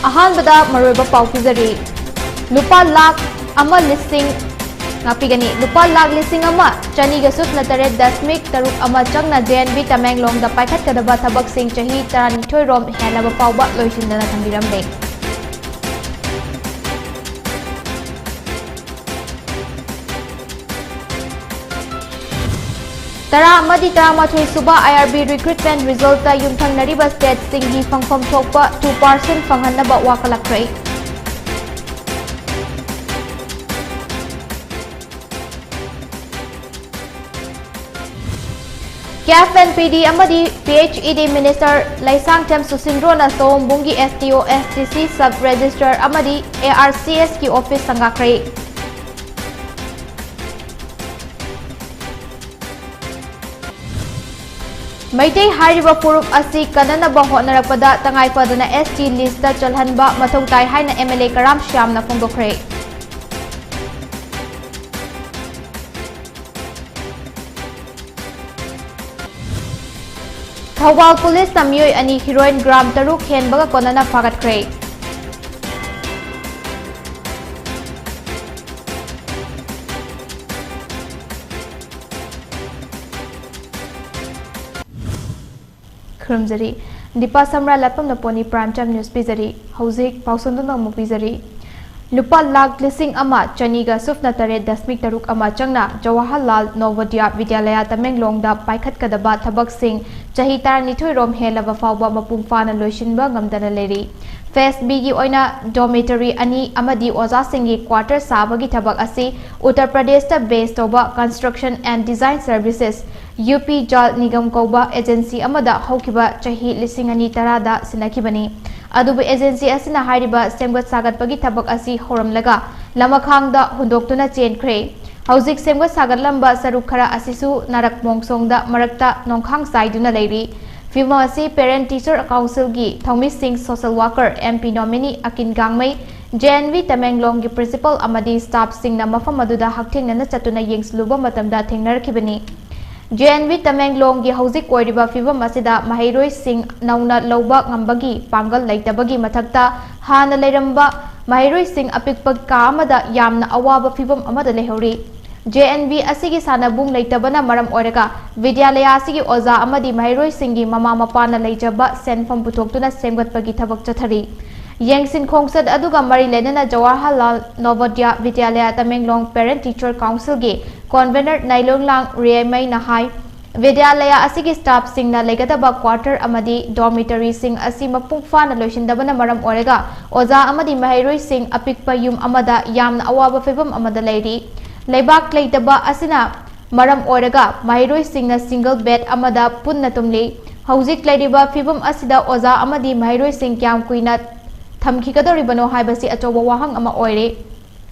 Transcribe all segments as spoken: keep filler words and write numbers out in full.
ꯑꯍꯥꯟꯕꯗ ꯃꯔꯨꯑꯣꯏꯕ ꯄꯥꯎ ꯄꯤꯖꯔꯤ꯫ ꯂꯨꯄꯥ ꯂꯥꯈ ꯑꯃ ꯂꯤꯁꯤꯡ, ꯉꯥꯛꯄꯤꯒꯅꯤ, ꯂꯨꯄꯥ ꯂꯥꯈ ꯂꯤꯁꯤꯡ ꯑꯃ ꯆꯅꯤꯒ ꯁꯨꯞꯅ ꯇꯔꯦꯠ ꯗꯁꯃꯤꯛ ꯇꯔꯨꯛ ꯑꯃ ꯆꯪꯅ ꯖꯦ ꯑꯦꯟ ꯚꯤ ꯇꯃꯦꯡꯂꯣꯡꯗ ꯄꯥꯏꯈꯠꯀꯗꯕ ꯊꯕꯛꯁꯤꯡ ꯆꯍꯤ ꯇꯔꯥꯅꯤꯊꯣꯏ ꯔꯣꯝ ꯍꯦꯜꯂꯕ ꯐꯥꯎꯕ ꯂꯣꯏꯁꯤꯟꯗꯅ ꯊꯝꯕꯤꯔꯝꯂꯦ꯫ ꯇꯔꯥ ꯑꯃꯗꯤ ꯇꯔꯥꯃꯥꯊꯣꯏ ꯁꯨꯕ ꯑꯥꯏ ꯑꯥꯔ ꯕꯤ recruitment resultꯇ ꯌꯨꯝꯊꯪꯅꯔꯤꯕ stateꯁꯤꯡꯒꯤ ꯐꯪꯐꯝ ꯊꯣꯛꯄ two percent ꯐꯪꯍꯟꯅꯕ ꯋꯥꯀꯠꯂꯛꯈ꯭ꯔꯦ꯫ ꯀꯦꯐ ꯑꯦꯟ ꯄꯤ ꯗꯤ ꯑꯃꯗꯤ ꯄꯤ ꯑꯩꯆ ꯏ ꯗꯤ minister ꯂꯩꯁꯥꯡꯊꯦꯝ ꯁꯨꯁꯤꯟꯗ꯭ꯔꯣꯅ ꯁꯑꯣꯝꯕꯨꯡꯒꯤ ꯑꯦꯁ ꯗꯤ ꯑꯣ, ꯑꯦꯁ ꯗꯤ ꯁꯤ, sub registrar ꯑꯃꯗꯤ A R C ꯑꯦꯁꯀꯤ office ꯁꯪꯒꯥꯈ꯭ꯔꯦ꯫ Meitei ꯍꯥꯏꯔꯤꯕ ꯐꯨꯔꯨꯞ ꯑꯁꯤ ꯀꯟꯅꯅꯕ ꯍꯣꯠꯅꯔꯛꯄꯗ ꯇꯉꯥꯏ ꯐꯗꯅ ꯑꯦꯁ ꯇꯤ listꯇ ꯆꯜꯍꯟꯕ ꯃꯊꯧ ꯇꯥꯏ ꯍꯥꯏꯅ ꯑꯦꯝ ꯑꯦꯜ ꯑꯦ ꯀꯔꯥꯝ ꯁ꯭ꯌꯥꯝꯅ ꯐꯣꯡꯗꯣꯛꯈ꯭ꯔꯦ꯫ ꯊꯧꯕꯥꯜ ꯄꯨꯂꯤꯁꯅ ꯃꯤꯑꯣꯏ ꯑꯅꯤ heroin gram ꯇꯔꯨꯛ ꯍꯦꯟꯕꯒ ꯀꯣꯟꯅꯅ ꯐꯥꯒꯠꯈ꯭ꯔꯦ꯫ ꯈꯨꯔꯨꯝꯖꯔꯤ꯫ ꯗꯤꯄꯥ ꯁꯝꯔꯥ ꯂꯥꯠꯄꯝꯅ ꯄꯣꯅꯤ Prime Time News ꯄꯤꯖꯔꯤ꯫ ꯍꯧꯖꯤꯛ ꯄꯥꯎꯁꯣꯟꯗꯨꯅ ꯑꯃꯨꯛ ꯄꯤꯖꯔꯤ꯫ ꯂꯨꯄꯥ ꯂꯥꯈ ꯂꯤꯁꯤꯡ ꯑꯃ ꯆꯅꯤꯒ ꯁꯨꯞꯅ ꯇꯔꯦꯠ ꯗꯁꯃꯤꯛ ꯇꯔꯨꯛ ꯑꯃ ꯆꯪꯅ ꯖꯋꯥꯍꯔꯂꯥꯜ ꯅꯣꯚꯣꯗꯌꯥ ꯕꯤꯗ꯭ꯌꯥꯂꯌꯥ ꯇꯃꯦꯡꯂꯣꯡꯗ ꯄꯥꯏꯈꯠꯀꯗꯕ ꯊꯕꯛꯁꯤꯡ ꯆꯍꯤ ꯇꯔꯥꯅꯤꯊꯣꯏ ꯔꯣꯝ ꯍꯦꯜꯂꯕ ꯐꯥꯎꯕ ꯃꯄꯨꯡ ꯐꯥꯅ ꯂꯣꯏꯁꯤꯟꯕ ꯉꯝꯗꯅ ꯂꯩꯔꯤ꯫ Phase B ꯒꯤ ꯑꯣꯏꯅ dormitory ꯑꯅꯤ ꯑꯃꯗꯤ ꯑꯣꯖꯥꯁꯤꯡꯒꯤ quarter ꯁꯥꯕꯒꯤ ꯊꯕꯛ ꯑꯁꯤ ꯎꯠꯇꯔ ꯄ꯭ꯔꯗꯦꯁꯇ base ꯇꯧꯕ Construction and Design Services, U P Jal Nigam ꯀꯧꯕ agency ꯑꯃꯗ ꯍꯧꯈꯤꯕ ꯆꯍꯤ ꯂꯤꯁꯤꯡ ꯑꯅꯤ ꯇꯔꯥꯗ ꯁꯤꯟꯅꯈꯤꯕꯅꯤ꯫ ꯑꯗꯨꯕꯨ agency ꯑꯁꯤꯅ ꯍꯥꯏꯔꯤꯕ ꯁꯦꯝꯒꯠ ꯁꯥꯒꯠꯄꯒꯤ ꯊꯕꯛ ꯑꯁꯤ ꯍꯧꯔꯝꯂꯒ ꯂꯃꯈꯥꯡꯗ ꯍꯨꯟꯗꯣꯛꯇꯨꯅ ꯆꯦꯟꯈ꯭ꯔꯦ꯫ ꯍꯧꯖꯤꯛ ꯁꯦꯝꯒꯠ ꯁꯥꯒꯠꯂꯝꯕ ꯁꯔꯨꯛ ꯈꯔ ꯑꯁꯤꯁꯨ ꯅꯥꯔꯛ ꯃꯣꯡꯁꯣꯡꯗ ꯃꯔꯛꯇ ꯅꯣꯡꯈꯥꯡ ꯆꯥꯏꯗꯨꯅ ꯂꯩꯔꯤ꯫ ꯐꯤꯕꯝ ꯑꯁꯤ Parent Teacher Council ꯒꯤ ꯊꯧꯃꯤꯁꯤꯡ, social worker, M P nominee ꯑꯀꯤꯟ ꯒꯥꯡꯃꯩ, J N V ꯇꯃꯦꯡꯂꯣꯡꯒꯤ principal ꯑꯃꯗꯤ staff ꯁꯤꯡꯅ ꯃꯐꯝ ꯑꯗꯨꯗ ꯍꯛꯊꯦꯡꯅꯅ ꯆꯠꯇꯨꯅ ꯌꯦꯡꯁꯤꯜꯂꯨꯕ ꯃꯇꯝꯗ ꯊꯦꯡꯅꯔꯛꯈꯤꯕꯅꯤ꯫ ꯖꯦ ꯑꯦꯟ ꯚꯤ ꯇꯃꯦꯡꯂꯣꯡꯒꯤ ꯍꯧꯖꯤꯛ ꯑꯣꯏꯔꯤꯕ ꯐꯤꯕꯝ ꯑꯁꯤꯗ ꯃꯍꯩꯔꯣꯏꯁꯤꯡ ꯅꯧꯅ ꯂꯧꯕ ꯉꯝꯕꯒꯤ ꯄꯥꯡꯒꯜ ꯂꯩꯇꯕꯒꯤ ꯃꯊꯛꯇ, ꯍꯥꯟꯅ ꯂꯩꯔꯝꯕ ꯃꯍꯩꯔꯣꯏꯁꯤꯡ ꯑꯄꯤꯛꯄ ꯀꯥ ꯑꯃꯗ ꯌꯥꯝꯅ ꯑꯋꯥꯕ ꯐꯤꯕꯝ ꯑꯃꯗ ꯂꯩꯍꯧꯔꯤ꯫ ꯖꯦ ꯑꯦꯟ ꯚꯤ ꯑꯁꯤꯒꯤ ꯁꯥꯟꯅꯕꯨꯡ ꯂꯩꯇꯕꯅ ꯃꯔꯝ ꯑꯣꯏꯔꯒ, ꯕꯤꯗ꯭ꯌꯥꯂꯌꯥ ꯑꯁꯤꯒꯤ ꯑꯣꯖꯥ ꯑꯃꯗꯤ ꯃꯍꯩꯔꯣꯏꯁꯤꯡꯒꯤ ꯃꯃꯥ ꯃꯄꯥꯅ ꯂꯩꯖꯕ ꯁꯦꯟꯐꯝ ꯄꯨꯊꯣꯛꯇꯨꯅ ꯁꯦꯝꯒꯠꯄꯒꯤ ꯊꯕꯛ ꯆꯠꯊꯔꯤ꯫ ꯌꯦꯡꯁꯤꯟ ꯈꯣꯡꯆꯠ ꯑꯗꯨꯒ ꯃꯔꯤ ꯂꯩꯅꯅ Jawaharlal ꯅꯣꯕꯣꯗ꯭ꯌꯥ ꯕꯤꯗ꯭ꯌꯥꯂꯌꯥ Tamenglong Parent Teacher Councilꯒꯤ Convener ꯅꯥꯏꯂꯣꯡꯂꯥꯡ ꯔꯤꯌꯥꯏꯃꯩꯅ ꯍꯥꯏ, ꯕꯤꯗ꯭ꯌꯥꯂꯌꯥ ꯑꯁꯤꯒꯤ staffꯁꯤꯡꯅ ꯂꯩꯒꯗꯕ quarter ꯑꯃꯗꯤ dormitoryꯁꯤꯡ ꯑꯁꯤ ꯃꯄꯨꯡ ꯐꯥꯅ ꯂꯣꯏꯁꯤꯟꯗꯕꯅ ꯃꯔꯝ ꯑꯣꯏꯔꯒ, ꯑꯣꯖꯥ ꯑꯃꯗꯤ ꯃꯍꯩꯔꯣꯏꯁꯤꯡ ꯑꯄꯤꯛꯄ ꯌꯨꯝ ꯑꯃꯗ ꯌꯥꯝꯅ ꯑꯋꯥꯕ ꯐꯤꯕꯝ ꯑꯃꯗ ꯂꯩꯔꯤ꯫ ꯂꯩꯕꯥꯛ ꯂꯩꯇꯕ ꯑꯁꯤꯅ ꯃꯔꯝ ꯑꯣꯏꯔꯒ ꯃꯍꯩꯔꯣꯏꯁꯤꯡꯅ single bed ꯑꯃꯗ ꯄꯨꯟꯅ ꯇꯨꯝꯂꯤ꯫ ꯍꯧꯖꯤꯛ ꯂꯩꯔꯤꯕ ꯐꯤꯕꯝ ꯑꯁꯤꯗ ꯑꯣꯖꯥ ꯑꯃꯗꯤ ꯃꯍꯩꯔꯣꯏꯁꯤꯡ ꯀꯌꯥꯝ ꯀꯨꯏꯅ ꯊꯝꯈꯤꯒꯗꯧꯔꯤꯕꯅꯣ ꯍꯥꯏꯕꯁꯤ ꯑꯆꯧꯕ ꯋꯥꯍꯪ ꯑꯃ ꯑꯣꯏꯔꯦ꯫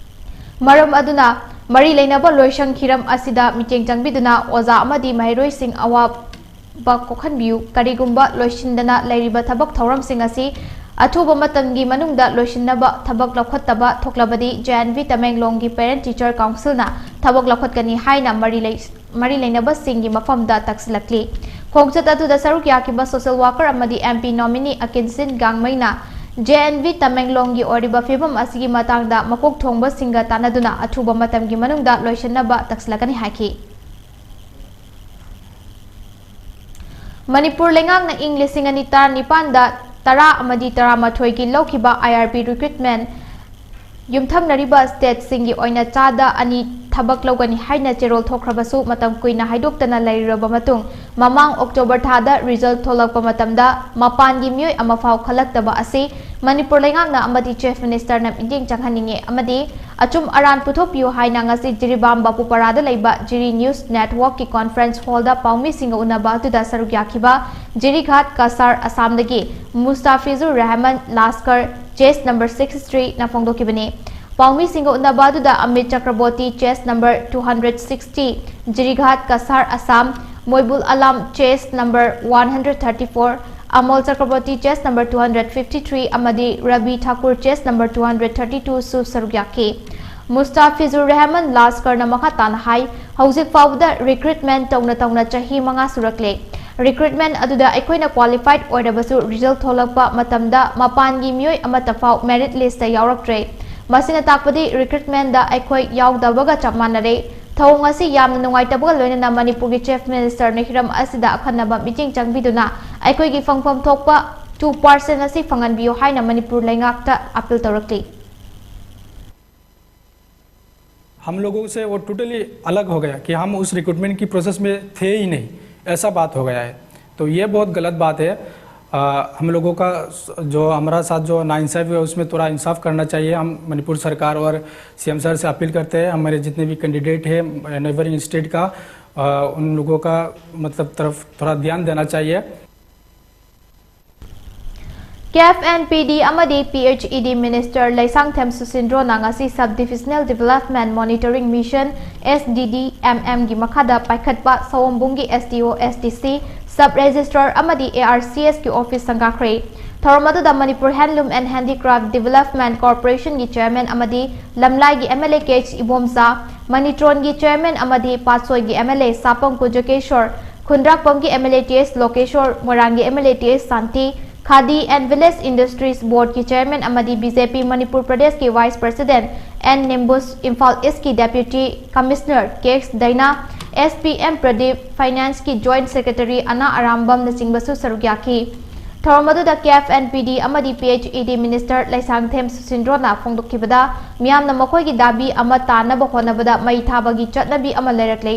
ꯃꯔꯝ ꯑꯗꯨꯅ, ꯃꯔꯤ ꯂꯩꯅꯕ ꯂꯣꯏꯁꯪ ꯍꯤꯔꯝ ꯑꯁꯤꯗ ꯃꯤꯠꯌꯦꯡ ꯆꯪꯕꯤꯗꯨꯅ ꯑꯣꯖꯥ ꯑꯃꯗꯤ ꯃꯍꯩꯔꯣꯏꯁꯤꯡ ꯑꯋꯥꯕ ꯀꯣꯛꯍꯟꯕꯤꯌꯨ꯫ ꯀꯔꯤꯒꯨꯝꯕ ꯂꯣꯏꯁꯤꯟꯗꯅ ꯂꯩꯔꯤꯕ ꯊꯕꯛ ꯊꯧꯔꯝꯁꯤꯡ ꯑꯁꯤ ꯑꯊꯨꯕ ꯃꯇꯝꯒꯤ ꯃꯅꯨꯡꯗ ꯂꯣꯏꯁꯤꯟꯅꯕ ꯊꯕꯛ ꯂꯧꯈꯠꯇꯕ ꯊꯣꯛꯂꯕꯗꯤ, ꯖꯦ ꯑꯦꯟ ꯚꯤ ꯇꯃꯦꯡꯂꯣꯡꯒꯤ Parent Teacher Councilꯅ ꯊꯕꯛ ꯂꯧꯈꯠꯀꯅꯤ ꯍꯥꯏꯅ ꯃꯔꯤ ꯂꯩ-, ꯃꯔꯤ ꯂꯩꯅꯕꯁꯤꯡꯒꯤ ꯃꯐꯝꯗ ꯇꯛꯁꯤꯜꯂꯛꯂꯤ꯫ ꯈꯣꯡꯆꯠ ꯑꯗꯨꯗ ꯁꯔꯨꯛ ꯌꯥꯈꯤꯕ social worker ꯑꯃꯗꯤ M P nominee ꯑꯀꯤꯟꯁꯤꯟ ꯒꯥꯡꯃꯩꯅ J N V ꯇꯃꯦꯡꯂꯣꯡꯒꯤ ꯑꯣꯏꯔꯤꯕ ꯐꯤꯕꯝ ꯑꯁꯤꯒꯤ ꯃꯇꯥꯡꯗ ꯃꯀꯣꯛ ꯊꯣꯡꯕꯁꯤꯡꯒ ꯇꯥꯟꯅꯗꯨꯅ ꯑꯊꯨꯕ ꯃꯇꯝꯒꯤ ꯃꯅꯨꯡꯗ ꯂꯣꯏꯁꯤꯟꯅꯕ ꯇꯛꯁꯤꯜꯂꯛꯀꯅꯤ ꯍꯥꯏꯈꯤ꯫ ꯃꯅꯤꯄꯨꯔ ꯂꯩꯉꯥꯛꯅ ꯏꯪ ꯂꯤꯁꯤꯡ ꯑꯅꯤ ꯇꯔꯥꯅꯤꯄꯥꯟꯗ ꯇꯔꯥ ꯑꯃꯗꯤ ꯇꯔꯥꯃꯥꯊꯣꯏꯒꯤ ꯂꯧꯈꯤꯕ I R B recruitment ꯌꯨꯝꯊꯪꯅꯔꯤꯕ stateꯁꯤꯡꯒꯤ ꯑꯣꯏꯅ ꯆꯥꯗ ꯑꯅꯤ ꯊꯕꯛ ꯂꯧꯒꯅꯤ ꯍꯥꯏꯅ ꯆꯦꯔꯣꯜ ꯊꯣꯛꯈ꯭ꯔꯕꯁꯨ, ꯃꯇꯝ ꯀꯨꯏꯅ ꯍꯥꯏꯗꯣꯛꯇꯅ ꯂꯩꯔꯨꯔꯕ ꯃꯇꯨꯡ, ꯃꯃꯥꯡ October ꯊꯥꯗ result ꯊꯣꯛꯂꯛꯄ ꯃꯇꯝꯗ ꯃꯄꯥꯟꯒꯤ ꯃꯤꯑꯣꯏ ꯑꯃꯐꯥꯎ ꯈꯜꯂꯛꯇꯕ ꯑꯁꯤ ꯃꯅꯤꯄꯨꯔ ꯂꯩꯉꯥꯛꯅ ꯑꯃꯗꯤ Chief Ministerꯅ ꯃꯤꯠꯌꯦꯡ ꯆꯪꯍꯟꯅꯤꯡꯉꯤ ꯑꯃꯗꯤ ꯑꯆꯨꯝ ꯑꯔꯥꯟ ꯄꯨꯊꯣꯛꯄꯤꯌꯨ ꯍꯥꯏꯅ ꯉꯁꯤ ꯖꯤꯔꯤꯕꯥꯝ ꯕꯥꯄꯨꯄꯥꯔꯥꯗ ꯂꯩꯕ ꯖꯤꯔꯤ News Networkꯀꯤ conference hallꯗ ꯄꯥꯎꯃꯤꯁꯤꯡꯒ ꯎꯅꯕ ꯑꯗꯨꯗ ꯁꯔꯨꯛ ꯌꯥꯈꯤꯕ ꯖꯤꯔꯤꯘꯥꯠ ꯀꯁꯥꯔ ꯑꯁꯥꯝꯗꯒꯤ ꯃꯨꯁꯇꯥꯐꯤꯖꯨꯔ ꯔꯍꯃꯟ ꯂꯥꯁꯀꯔ, chest number sixty-threeꯅ ꯐꯣꯡꯗꯣꯛꯈꯤꯕꯅꯤ꯫ ꯄꯥꯎꯃꯤꯁꯤꯡꯒ ꯎꯅꯕ ꯑꯗꯨꯗ Amit Chakraborty, chest number two hundred sixty, Jirighat Cachar Assam, Moibul Alam, chest number one hundred thirty-four, Amol Chakraborty, chest number two hundred fifty-three ꯑꯃꯗꯤ Ravi Thakur, chest number two hundred thirty-twoꯁꯨ ꯁꯔꯨꯛ ꯌꯥꯈꯤ꯫ ꯃꯨꯁꯇꯥꯐꯤꯖꯨꯔ ꯔꯍꯃꯟ ꯂꯥꯁꯀꯔꯅ ꯃꯈꯥ ꯇꯥꯅ ꯍꯥꯏ, ꯍꯧꯖꯤꯛ ꯐꯥꯎꯕꯗ ꯔꯤꯀ꯭ꯔꯨꯠꯃꯦꯟ ꯇꯧꯅ ꯇꯧꯅ ꯆꯍꯤ ꯃꯉꯥ ꯁꯨꯔꯛꯂꯦ꯫ ꯔꯤꯀ꯭ꯔꯨꯠꯃꯦꯟ ꯑꯗꯨꯗ ꯑꯩꯈꯣꯏꯅ ꯀ꯭ꯋꯥꯂꯤꯐꯥꯏꯗ ꯑꯣꯏꯔꯕꯁꯨ, ꯔꯤꯖꯜ ꯊꯣꯛꯂꯛꯄ ꯃꯇꯝꯗ ꯃꯄꯥꯟꯒꯤ ꯃꯤꯑꯣꯏ ꯑꯃꯠꯇ ꯐꯥꯎ ꯃꯦꯔꯤꯠ ꯂꯤꯁꯇ ꯌꯥꯎꯔꯛꯇ꯭ꯔꯦ꯫ ꯃꯁꯤꯅ ꯇꯥꯛꯄꯗꯤ ꯔꯤꯀ꯭ꯔꯨꯠꯃꯦꯟꯗ ꯑꯩꯈꯣꯏ ꯌꯥꯎꯗꯕꯒ ꯆꯞ ꯃꯥꯟꯅꯔꯦ꯫ ꯊꯧꯑꯣꯡ ꯑꯁꯤ ꯌꯥꯝꯅ ꯅꯨꯡꯉꯥꯏꯇꯕꯒ ꯂꯣꯏꯅꯅ ꯃꯅꯤꯄꯨꯔꯒꯤ ꯆꯤꯐ ꯃꯤꯅꯤꯁꯇꯔꯅ ꯍꯤꯔꯝ ꯑꯁꯤꯗ ꯑꯈꯟꯅꯕ ꯃꯤꯠꯌꯦꯡ ꯆꯪꯕꯤꯗꯨꯅ ꯑꯩꯈꯣꯏꯒꯤ ꯐꯪꯐꯝ ꯊꯣꯛꯄ ꯇꯨ ꯄꯥꯔꯁꯦꯟ ꯑꯁꯤ ꯐꯪꯍꯟꯕꯤꯌꯨ ꯍꯥꯏꯅ ꯃꯅꯤꯄꯨꯔ ꯂꯩꯉꯥꯛꯇ ꯑꯥꯄꯤꯜ ꯇꯧꯔꯛꯂꯤ꯫ हम लोगों से वो टोटली अलग हो गया कि हम उस रिक्रूटमेंट की प्रोसेस में थे ही नहीं, ऐसा बात हो गया है। तो ये बहुत गलत बात है। आ, हम लोगों का स- जो हमारा साथ जो नाइंसाफी हुआ, उसमें थोड़ा इंसाफ करना चाहिए। हम मणिपुर सरकार और सीएम सर से अपील करते हैं, हमारे जितने भी कैंडिडेट हैं नेबरिंग स्टेट का, आ, उन लोगों का मतलब तरफ थोड़ा ध्यान देना चाहिए। ꯀꯦꯐ ꯑꯦꯟ ꯄꯤ ꯗꯤ ꯑꯃꯗꯤ P H E D minister Leishangthem ꯁꯨꯁꯤꯟꯗ꯭ꯔꯣꯅ ꯉꯁꯤ sub divisional development monitoring mission, S D D M ꯑꯦꯝꯒꯤ ꯃꯈꯥꯗ ꯄꯥꯏꯈꯠꯄ ꯁꯑꯣꯝꯕꯨꯡꯒꯤ ꯑꯦꯁ ꯗꯤ ꯑꯣ, ꯑꯦꯁ ꯗꯤ ꯁꯤ, ꯁꯕ ꯔꯦꯖꯤꯁꯇ꯭ꯔꯥꯔ ꯑꯃꯗꯤ ꯑꯦ ꯑꯥꯔ ꯁꯤ ꯑꯦꯁꯀꯤ ꯑꯣꯐꯤꯁ ꯁꯪꯒꯥꯈ꯭ꯔꯦ꯫ ꯊꯧꯔꯝ ꯑꯗꯨꯗ Manipur handloom and handicraft development ꯀꯣꯔꯄꯣꯔꯦꯁꯟꯒꯤ ꯆꯦꯌꯔꯃꯦꯟ ꯑꯃꯗꯤ ꯂꯝꯂꯥꯏꯒꯤ M L A K H Ibomcha, ꯃꯅꯤꯇ꯭ꯔꯣꯟꯒꯤ ꯆꯦꯌꯔꯃꯦꯟ ꯑꯃꯗꯤ ꯄꯥꯠꯁꯣꯏꯒꯤ M L A Sapam Kunjakesor, ꯈꯨꯟꯗ꯭ꯔꯥꯛꯄꯝꯒꯤ M L A T S Lokesor, ꯃꯣꯏꯔꯥꯡꯒꯤ M L A T S Shanti, Khadi and village industries ꯕꯣꯔꯗꯀꯤ ꯆꯦꯌꯔꯃꯦꯟ ꯑꯃꯗꯤ ꯕꯤ ꯖꯦ ꯄꯤ ꯃꯅꯤꯄꯨꯔ ꯄ꯭ꯔꯗꯦꯁꯀꯤ vice president N Nimbus, Imphal ꯏꯁ꯭ꯠꯀꯤ deputy commissioner K X Diana, S P M Pradeep, ꯐꯥꯏꯅꯥꯟꯁꯀꯤ joint secretary ꯑꯅꯥ ꯑꯔꯥꯝꯕꯝꯅꯆꯤꯡꯕꯁꯨ ꯁꯔꯨꯛ ꯌꯥꯈꯤ꯫ ꯊꯧꯔꯝ ꯑꯗꯨꯗ ꯀꯦꯐ ꯑꯦꯟ ꯄꯤ ꯗꯤ ꯑꯃꯗꯤ P H E D minister Leishangthem ꯁꯨꯁꯤꯟꯗ꯭ꯔꯣꯅ ꯐꯣꯡꯗꯣꯛꯈꯤꯕꯗ, ꯃꯤꯌꯥꯝꯅ ꯃꯈꯣꯏꯒꯤ ꯗꯥꯕꯤ ꯑꯃ ꯇꯥꯅꯕ ꯍꯣꯠꯅꯕꯗ ꯃꯩ ꯊꯥꯕꯒꯤ ꯆꯠꯅꯕꯤ ꯑꯃ ꯂꯩꯔꯛꯂꯦ꯫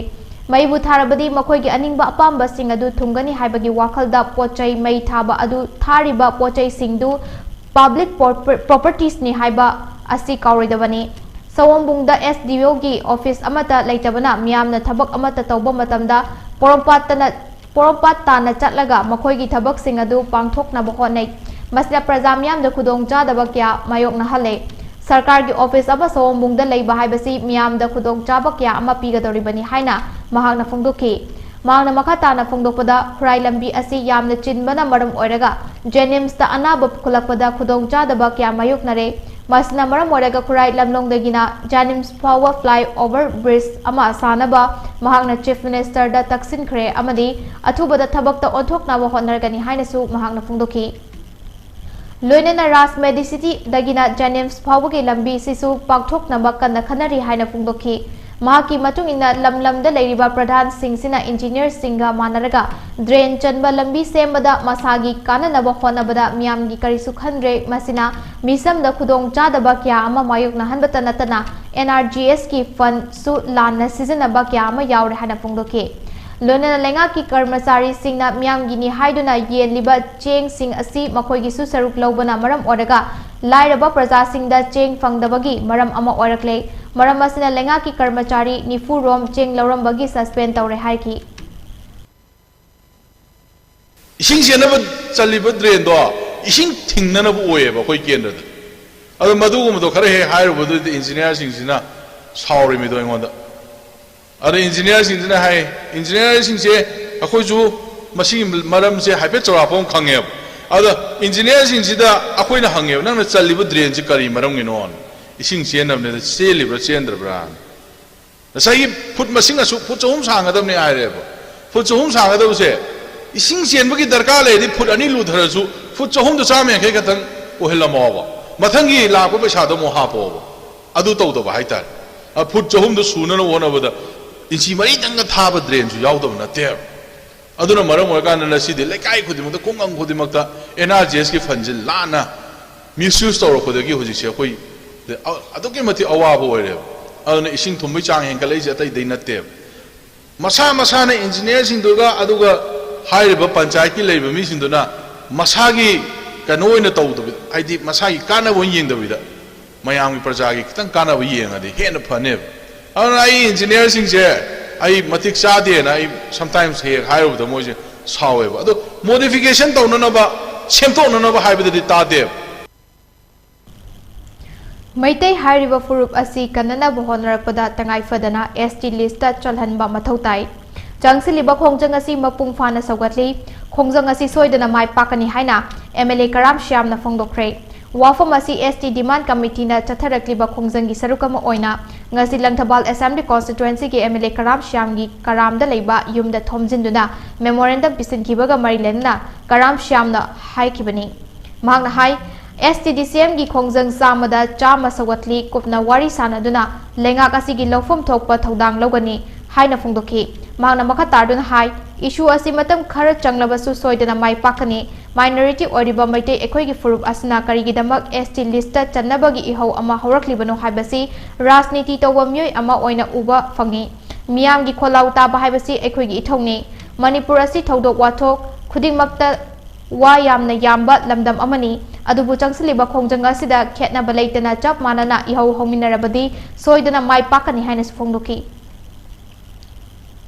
ꯃꯩꯕꯨ ꯊꯥꯔꯕꯗꯤ ꯃꯈꯣꯏꯒꯤ ꯑꯅꯤꯡꯕ ꯑꯄꯥꯝꯕꯁꯤꯡ ꯑꯗꯨ ꯊꯨꯡꯒꯅꯤ ꯍꯥꯏꯕꯒꯤ ꯋꯥꯈꯜꯗ ꯄꯣꯠ ꯆꯩ ꯃꯩ ꯊꯥꯕ ꯑꯗꯨ ꯊꯥꯔꯤꯕ ꯄꯣꯠ ꯆꯩꯁꯤꯡꯗꯨ ꯄꯕ꯭ꯂꯤꯛ ꯄ꯭ꯔꯣꯄꯔꯇꯤꯁꯅꯤ ꯍꯥꯏꯕ ꯑꯁꯤ ꯀꯥꯎꯔꯣꯏꯗꯕꯅꯤ꯫ ꯁꯑꯣꯝꯕꯨꯡꯗ ꯑꯦꯁ ꯗꯤ ꯑꯣꯒꯤ ꯑꯣꯐꯤꯁ ꯑꯃꯠꯇ ꯂꯩꯇꯕꯅ ꯃꯤꯌꯥꯝꯅ ꯊꯕꯛ ꯑꯃꯠꯇ ꯇꯧꯕ ꯃꯇꯝꯗ ꯄꯣꯔꯣꯝꯄꯥꯠꯇꯅ ꯄꯣꯔꯣꯝꯄꯥꯠ ꯇꯥꯅ ꯆꯠꯂꯒ ꯃꯈꯣꯏꯒꯤ ꯊꯕꯛꯁꯤꯡ ꯑꯗꯨ ꯄꯥꯡꯊꯣꯛꯅꯕ ꯍꯣꯠꯅꯩ꯫ ꯃꯁꯤꯗ ꯄ꯭ꯔꯖꯥ ꯃꯤꯌꯥꯝꯗ ꯈꯨꯗꯣꯡꯆꯥꯗꯕ ꯀꯌꯥ ꯃꯥꯌꯣꯛꯅꯍꯜꯂꯦ꯫ ꯁꯔꯀꯥꯔꯒꯤ ꯑꯣꯐꯤꯁ ꯑꯃ ꯁꯑꯣꯝꯕꯨꯡꯗ ꯂꯩꯕ ꯍꯥꯏꯕꯁꯤ ꯃꯤꯌꯥꯝꯗ ꯈꯨꯗꯣꯡꯆꯥꯕ ꯀꯌꯥ ꯑꯃ ꯄꯤꯒꯗꯧꯔꯤꯕꯅꯤ ꯍꯥꯏꯅ ꯃꯍꯥꯛꯅ ꯐꯣꯡꯗꯣꯛꯈꯤ꯫ ꯃꯍꯥꯛꯅ ꯃꯈꯥ ꯇꯥꯅ ꯐꯣꯡꯗꯣꯛꯄꯗ, ꯈꯨꯔꯥꯏ ꯂꯝꯕꯤ ꯑꯁꯤ ꯌꯥꯝꯅ ꯆꯤꯟꯕꯅ ꯃꯔꯝ ꯑꯣꯏꯔꯒ ꯖꯦꯅꯤꯝꯁꯇ ꯑꯅꯥꯕ ꯄꯨꯈꯠꯂꯛꯄꯗ ꯈꯨꯗꯣꯡꯆꯥꯗꯕ ꯀꯌꯥ ꯃꯥꯌꯣꯛꯅꯔꯦ꯫ ꯃꯁꯤꯅ ꯃꯔꯝ ꯑꯣꯏꯔꯒ ꯈꯨꯔꯥꯏ ꯂꯝꯂꯣꯡꯗꯒꯤꯅ ꯖꯦꯅꯤꯝꯁ ꯐꯥꯎꯕ flyover bridge ꯑꯃ ꯁꯥꯅꯕ ꯃꯍꯥꯛꯅ Chief Minister ꯗ ꯇꯛꯁꯤꯟꯈ꯭ꯔꯦ ꯑꯃꯗꯤ ꯑꯊꯨꯕꯗ ꯊꯕꯛꯇ ꯑꯣꯟꯊꯣꯛꯅꯕ ꯍꯣꯠꯅꯔꯒꯅꯤ ꯍꯥꯏꯅꯁꯨ ꯃꯍꯥꯛꯅ ꯐꯣꯡꯗꯣꯛꯈꯤ꯫ ꯂꯣꯏꯅꯅ ꯔꯥꯖ ꯃꯦꯗꯤꯁꯤꯇꯤꯗꯒꯤꯅ ꯖꯦꯅꯤꯝꯁ ꯐꯥꯎꯕꯒꯤ ꯂꯝꯕꯤꯁꯤꯁꯨ ꯄꯥꯛꯊꯣꯛꯅꯕ ꯀꯟꯅ ꯈꯟꯅꯔꯤ ꯍꯥꯏꯅ ꯐꯣꯡꯗꯣꯛꯈꯤ꯫ ꯃꯍꯥꯛꯀꯤ ꯃꯇꯨꯡ ꯏꯟꯅ ꯂꯝ ꯂꯝꯗ ꯂꯩꯔꯤꯕ ꯄ꯭ꯔꯙꯥꯟꯁꯤꯡꯁꯤꯅ ꯏꯟꯖꯤꯅꯤꯌꯔꯁꯤꯡꯒ ꯃꯥꯟꯅꯔꯒ ꯗ꯭ꯔꯦꯟ ꯆꯟꯕ ꯂꯝꯕꯤ ꯁꯦꯝꯕꯗ ꯃꯁꯥꯒꯤ ꯀꯥꯟꯅꯅꯕ ꯍꯣꯠꯅꯕꯗ ꯃꯤꯌꯥꯝꯒꯤ ꯀꯔꯤꯁꯨ ꯈꯟꯗ꯭ꯔꯦ꯫ ꯃꯁꯤꯅ ꯃꯤꯁꯝꯗ ꯈꯨꯗꯣꯡ ꯆꯥꯗꯕ ꯀꯌꯥ ꯑꯃ ꯃꯥꯌꯣꯛꯅꯍꯟꯕꯇ ꯅꯠꯇꯅ N R G S ꯀꯤ fund ꯁꯨ ꯂꯥꯟꯅ ꯁꯤꯖꯤꯟꯅꯕ ꯀꯌꯥ ꯑꯃ ꯌꯥꯎꯔꯦ ꯍꯥꯏꯅ ꯐꯣꯡꯗꯣꯛꯈꯤ꯫ ꯂꯣꯏꯅꯅ ꯂꯩꯉꯥꯛꯀꯤ ꯀꯔꯃꯆꯥꯔꯤꯁꯤꯡꯅ ꯃꯤꯌꯥꯝꯒꯤꯅꯤ ꯍꯥꯏꯗꯨꯅ ꯌꯦꯜꯂꯤꯕ ꯆꯦꯡꯁꯤꯡ ꯑꯁꯤ ꯃꯈꯣꯏꯒꯤꯁꯨ ꯁꯔꯨꯛ ꯂꯧꯕꯅ ꯃꯔꯝ ꯑꯣꯏꯔꯒ ꯂꯥꯏꯔꯕ ꯄ꯭ꯔꯖꯥꯁꯤꯡꯗ ꯆꯦꯡ ꯐꯪꯗꯕꯒꯤ ꯃꯔꯝ ꯑꯃ ꯑꯣꯏꯔꯛꯂꯦ꯫ ꯃꯔꯝ ꯑꯁꯤꯅ ꯂꯩꯉꯥꯛꯀꯤ ꯀꯔꯃꯆꯥꯔꯤ ꯅꯤꯐꯨ ꯔꯣꯝ ꯆꯦꯡ ꯂꯧꯔꯝꯕꯒꯤ suspend ꯇꯧꯔꯦ ꯍꯥꯏꯈꯤ꯫ ꯏꯁꯤꯡ ꯆꯦꯟꯅꯕ ꯆꯜꯂꯤꯕ ꯗ꯭ꯔꯦꯟꯗꯣ ꯏꯁꯤꯡ ꯊꯤꯡꯅꯅꯕ ꯑꯣꯏꯌꯦꯕ ꯑꯩꯈꯣꯏ ꯀꯦꯟꯗ꯭ꯔꯗ꯫ ꯑꯗꯣ ꯃꯗꯨꯒꯨꯝꯕꯗꯣ ꯈꯔ ꯍꯦꯛ ꯍꯥꯏꯔꯨꯕꯗꯨꯗꯤ ꯏꯟꯖꯤꯅꯤꯌꯥꯔꯁꯤꯡꯁꯤꯅ ꯁꯥꯎꯔꯤꯃꯤꯗꯣ ꯑꯩꯉꯣꯟꯗ꯫ ꯑꯗꯣ ꯏꯟꯖꯤꯅꯤꯌꯥꯔꯁꯤꯡꯁꯤꯅ ꯍꯥꯏ, ꯏꯟꯖꯤꯅꯤꯌꯥꯔꯁꯤꯡꯁꯦ ꯑꯩꯈꯣꯏꯁꯨ ꯃꯁꯤꯒꯤ ꯃꯔꯝꯁꯦ ꯍꯥꯏꯐꯦꯠ ꯆꯥꯎꯔꯥꯛꯄ ꯑꯃ ꯈꯪꯉꯦꯕ꯫ ꯑꯗꯣ ꯏꯟꯖꯤꯅꯤꯌꯥꯔꯁꯤꯡꯁꯤꯗ ꯑꯩꯈꯣꯏꯅ ꯍꯪꯉꯦꯕ, "ꯅꯪꯅ ꯆꯜꯂꯤꯕ ꯗ꯭ꯔꯦꯟꯁꯤ ꯀꯔꯤ ꯃꯔꯝꯒꯤꯅꯣꯅ? ꯏꯁꯤꯡ ꯆꯦꯟꯅꯕꯅꯤꯗ ꯆꯦꯜꯂꯤꯕ꯭ꯔꯥ ꯆꯦꯟꯗ꯭ꯔꯕ꯭ꯔꯥꯅ?" ꯉꯁꯥꯏꯒꯤ ꯐꯨꯠ ꯃꯁꯤꯡ ꯑꯁꯨꯛ, ꯐꯨꯠ ꯆꯍꯨꯝ ꯁꯥꯡꯒꯗꯕꯅꯤ ꯍꯥꯏꯔꯦꯕ꯫ ꯐꯨꯠ ꯆꯍꯨꯝ ꯁꯥꯡꯒꯗꯕꯁꯦ, ꯏꯁꯤꯡ ꯆꯦꯟꯕꯒꯤ ꯗꯔꯀꯥꯔ ꯂꯩꯔꯗꯤ ꯐꯨꯠ ꯑꯅꯤ ꯂꯨꯊꯔꯁꯨ ꯐꯨꯠ ꯆꯍꯨꯝꯗꯣ ꯆꯥꯝꯃ ꯌꯥꯡꯈꯩ ꯈꯛꯇꯪ ꯑꯣꯏꯍꯜꯂꯝꯃꯣꯕ꯫ ꯃꯊꯪꯒꯤ ꯂꯥꯛꯄ ꯄꯩꯁꯥꯗꯣ ꯑꯃꯨꯛ ꯍꯥꯞꯄꯣꯕ꯫ ꯑꯗꯨ ꯇꯧꯗꯕ ꯍꯥꯏꯇꯥꯔꯦ꯫ ꯑ, ꯐꯨꯠ ꯆꯍꯨꯝꯗꯣ ꯁꯨꯅꯅꯕ ꯍꯣꯠꯅꯕꯗ ꯏꯟꯆꯤ ꯃꯔꯤꯇꯪꯒ ꯊꯥꯕ ꯗ꯭ꯔꯦꯟꯁꯨ ꯌꯥꯎꯗꯕ ꯅꯠꯇꯦꯕ꯫ ꯑꯗꯨꯅ ꯃꯔꯝ ꯑꯣꯏꯔꯀꯥꯟꯗ ꯉꯁꯤꯗꯤ ꯂꯩꯀꯥꯏ ꯈꯨꯗꯤꯡꯃꯛꯇ, ꯈꯨꯡꯒꯪ ꯈꯨꯗꯤꯡꯃꯛꯇ N R G S ꯀꯤ fund ꯁꯤ ꯂꯥꯟꯅ misuse ꯇꯧꯔꯛꯄꯗꯒꯤ ꯍꯧꯖꯤꯛꯁꯦ ꯑꯩꯈꯣꯏ ꯑ-, ꯑꯗꯨꯛꯀꯤ ꯃꯇꯤꯛ ꯑꯋꯥꯕ ꯑꯣꯏꯔꯦꯕ꯫ ꯑꯗꯨꯅ ꯏꯁꯤꯡ ꯊꯨꯝꯕꯒꯤ ꯆꯥꯡ ꯍꯦꯟꯒꯠꯂꯛꯏꯁꯦ ꯑꯇꯩꯗꯩ ꯅꯠꯇꯦꯕ꯫ ꯃꯁꯥ ꯃꯁꯥꯅ ꯏꯟꯖꯤꯅꯤꯌꯥꯔꯁꯤꯡꯗꯨꯒ ꯑꯗꯨꯒ ꯍꯥꯏꯔꯤꯕ ꯄꯟꯆꯥꯌꯠꯀꯤ ꯂꯩꯔꯤꯕ ꯃꯤꯁꯤꯡꯗꯨꯅ ꯃꯁꯥꯒꯤ ꯀꯩꯅꯣ ꯑꯣꯏꯅ ꯇꯧꯗꯕꯤꯗ, ꯍꯥꯏꯗꯤ ꯃꯁꯥꯒꯤ ꯀꯥꯟꯅꯕ ꯑꯣꯏꯅ ꯌꯦꯡꯗꯕꯤꯗ, ꯃꯌꯥꯝꯒꯤ ꯄ꯭ꯔꯖꯥꯒꯤ ꯈꯤꯇꯪ ꯀꯥꯟꯅꯕ ꯌꯦꯡꯉꯗꯤ ꯍꯦꯟꯅ ꯐꯅꯦꯕ꯫ ꯑꯗꯨꯅ ꯑꯩ ꯏꯟꯖꯤꯅꯤꯌꯥꯔꯁꯤꯡꯁꯦ ꯑꯩ ꯃꯇꯤꯛ ꯆꯥꯗꯦꯅ ꯑꯩ sometimes ꯍꯦꯛ ꯍꯦꯛ ꯍꯥꯏꯔꯨꯕꯗ ꯃꯣꯏꯁꯦ ꯁꯥꯎꯋꯦꯕ꯫ ꯑꯗꯣ modification ꯇꯧꯅꯅꯕ, ꯁꯦꯝꯗꯣꯛꯅꯅꯕ ꯍꯥꯏꯕꯗꯗꯤ ꯇꯥꯗꯦꯕ꯫ ꯃꯩꯇꯩ ꯍꯥꯏꯔꯤꯕ ꯐꯨꯔꯨꯞ ꯑꯁꯤ ꯀꯟꯅꯅꯕ ꯍꯣꯠꯅꯔꯛꯄꯗ ꯇꯉꯥꯏ ꯐꯗꯅ S T list ꯇ ꯆꯜꯍꯟꯕ ꯃꯊꯧ ꯇꯥꯏ꯫ ꯆꯪꯁꯤꯜꯂꯤꯕ ꯈꯣꯡꯖꯪ ꯑꯁꯤ ꯃꯄꯨꯡ ꯐꯥꯅ ꯁꯧꯒꯠꯂꯤ꯫ ꯈꯣꯡꯖꯪ ꯑꯁꯤ ꯁꯣꯏꯗꯅ ꯃꯥꯏ ꯄꯥꯛꯀꯅꯤ ꯍꯥꯏꯅ M L A ꯀꯔꯥꯝ ꯁ꯭ꯌꯥꯝꯅ ꯐꯣꯡꯗꯣꯛꯈ꯭ꯔꯦ꯫ ꯋꯥꯐꯝ ꯑꯁꯤ ST Demand Committeeꯅ ꯆꯠꯊꯔꯛꯂꯤꯕ ꯈꯣꯡꯖꯪꯒꯤ ꯁꯔꯨꯛ ꯑꯃ ꯑꯣꯏꯅ ꯉꯁꯤ ꯂꯪꯊꯕꯥꯜ Assembly Constituencyꯒꯤ MLA ꯀꯔꯥꯝ ꯁ꯭ꯌꯥꯝꯒꯤ ꯀꯔꯥꯝꯗ ꯂꯩꯕ ꯌꯨꯝꯗ ꯊꯣꯝꯖꯤꯟꯗꯨꯅ memorandum ꯄꯤꯁꯤꯟꯈꯤꯕꯒ ꯃꯔꯤ ꯂꯩꯅꯅ ꯀꯔꯥꯝ ꯁ꯭ꯌꯥꯝꯅ ꯍꯥꯏꯈꯤꯕꯅꯤ꯫ ꯃꯍꯥꯛꯅ ꯍꯥꯏ, STDCMꯒꯤ ꯈꯣꯡꯖꯪ ꯆꯥꯝꯃꯗ ꯆꯥꯝꯃ ꯁꯧꯒꯠꯂꯤ, ꯀꯨꯞꯅ ꯋꯥꯔꯤ ꯁꯥꯅꯗꯨꯅ ꯂꯩꯉꯥꯛ ꯑꯁꯤꯒꯤ ꯂꯧꯐꯝ ꯊꯣꯛꯄ ꯊꯧꯗꯥꯡ ꯂꯧꯒꯅꯤ ꯍꯥꯏꯅ ꯐꯣꯡꯗꯣꯛꯈꯤ꯫ ꯃꯍꯥꯛꯅ ꯃꯈꯥ ꯇꯥꯗꯨꯅ ꯍꯥꯏ, issue ꯑꯁꯤ ꯃꯇꯝ ꯈꯔ ꯆꯪꯂꯕꯁꯨ ꯁꯣꯏꯗꯅ ꯃꯥꯏ ꯄꯥꯛꯀꯅꯤ꯫ Minority ꯑꯣꯏꯔꯤꯕ ꯃꯩꯇꯩ ꯑꯩꯈꯣꯏꯒꯤ ꯐꯨꯔꯨꯞ ꯑꯁꯤꯅ ꯀꯔꯤꯒꯤꯗꯃꯛ ST listꯇ ꯆꯟꯅꯕꯒꯤ ꯏꯍꯧ ꯑꯃ ꯍꯧꯔꯛꯂꯤꯕꯅꯣ ꯍꯥꯏꯕꯁꯤ ꯔꯥꯖꯅꯤꯇꯤ ꯇꯧꯕ ꯃꯤꯑꯣꯏ ꯑꯃ ꯑꯣꯏꯅ ꯎꯕ ꯐꯪꯏ꯫ ꯃꯤꯌꯥꯝꯒꯤ ꯈꯣꯜꯂꯥꯎ ꯇꯥꯕ ꯍꯥꯏꯕꯁꯤ ꯑꯩꯈꯣꯏꯒꯤ ꯏꯊꯧꯅꯤ꯫ ꯃꯅꯤꯄꯨꯔ ꯑꯁꯤ ꯊꯧꯗꯣꯛ ꯋꯥꯊꯣꯛ ꯈꯨꯗꯤꯡꯃꯛꯇ ꯋꯥ ꯌꯥꯝꯅ ꯌꯥꯝꯕ ꯂꯝꯗꯝ ꯑꯃꯅꯤ꯫ ꯑꯗꯨꯕꯨ ꯆꯪꯁꯤꯜꯂꯤꯕ ꯈꯣꯡꯖꯪ ꯑꯁꯤꯗ ꯈꯦꯠꯅꯕ ꯂꯩꯇꯅ ꯆꯞ ꯃꯥꯟꯅꯅ ꯏꯍꯧ ꯍꯧꯃꯤꯟꯅꯔꯕꯗꯤ ꯁꯣꯏꯗꯅ ꯃꯥꯏ ꯄꯥꯛꯀꯅꯤ ꯍꯥꯏꯅꯁꯨ ꯐꯣꯡꯗꯣꯛꯈꯤ꯫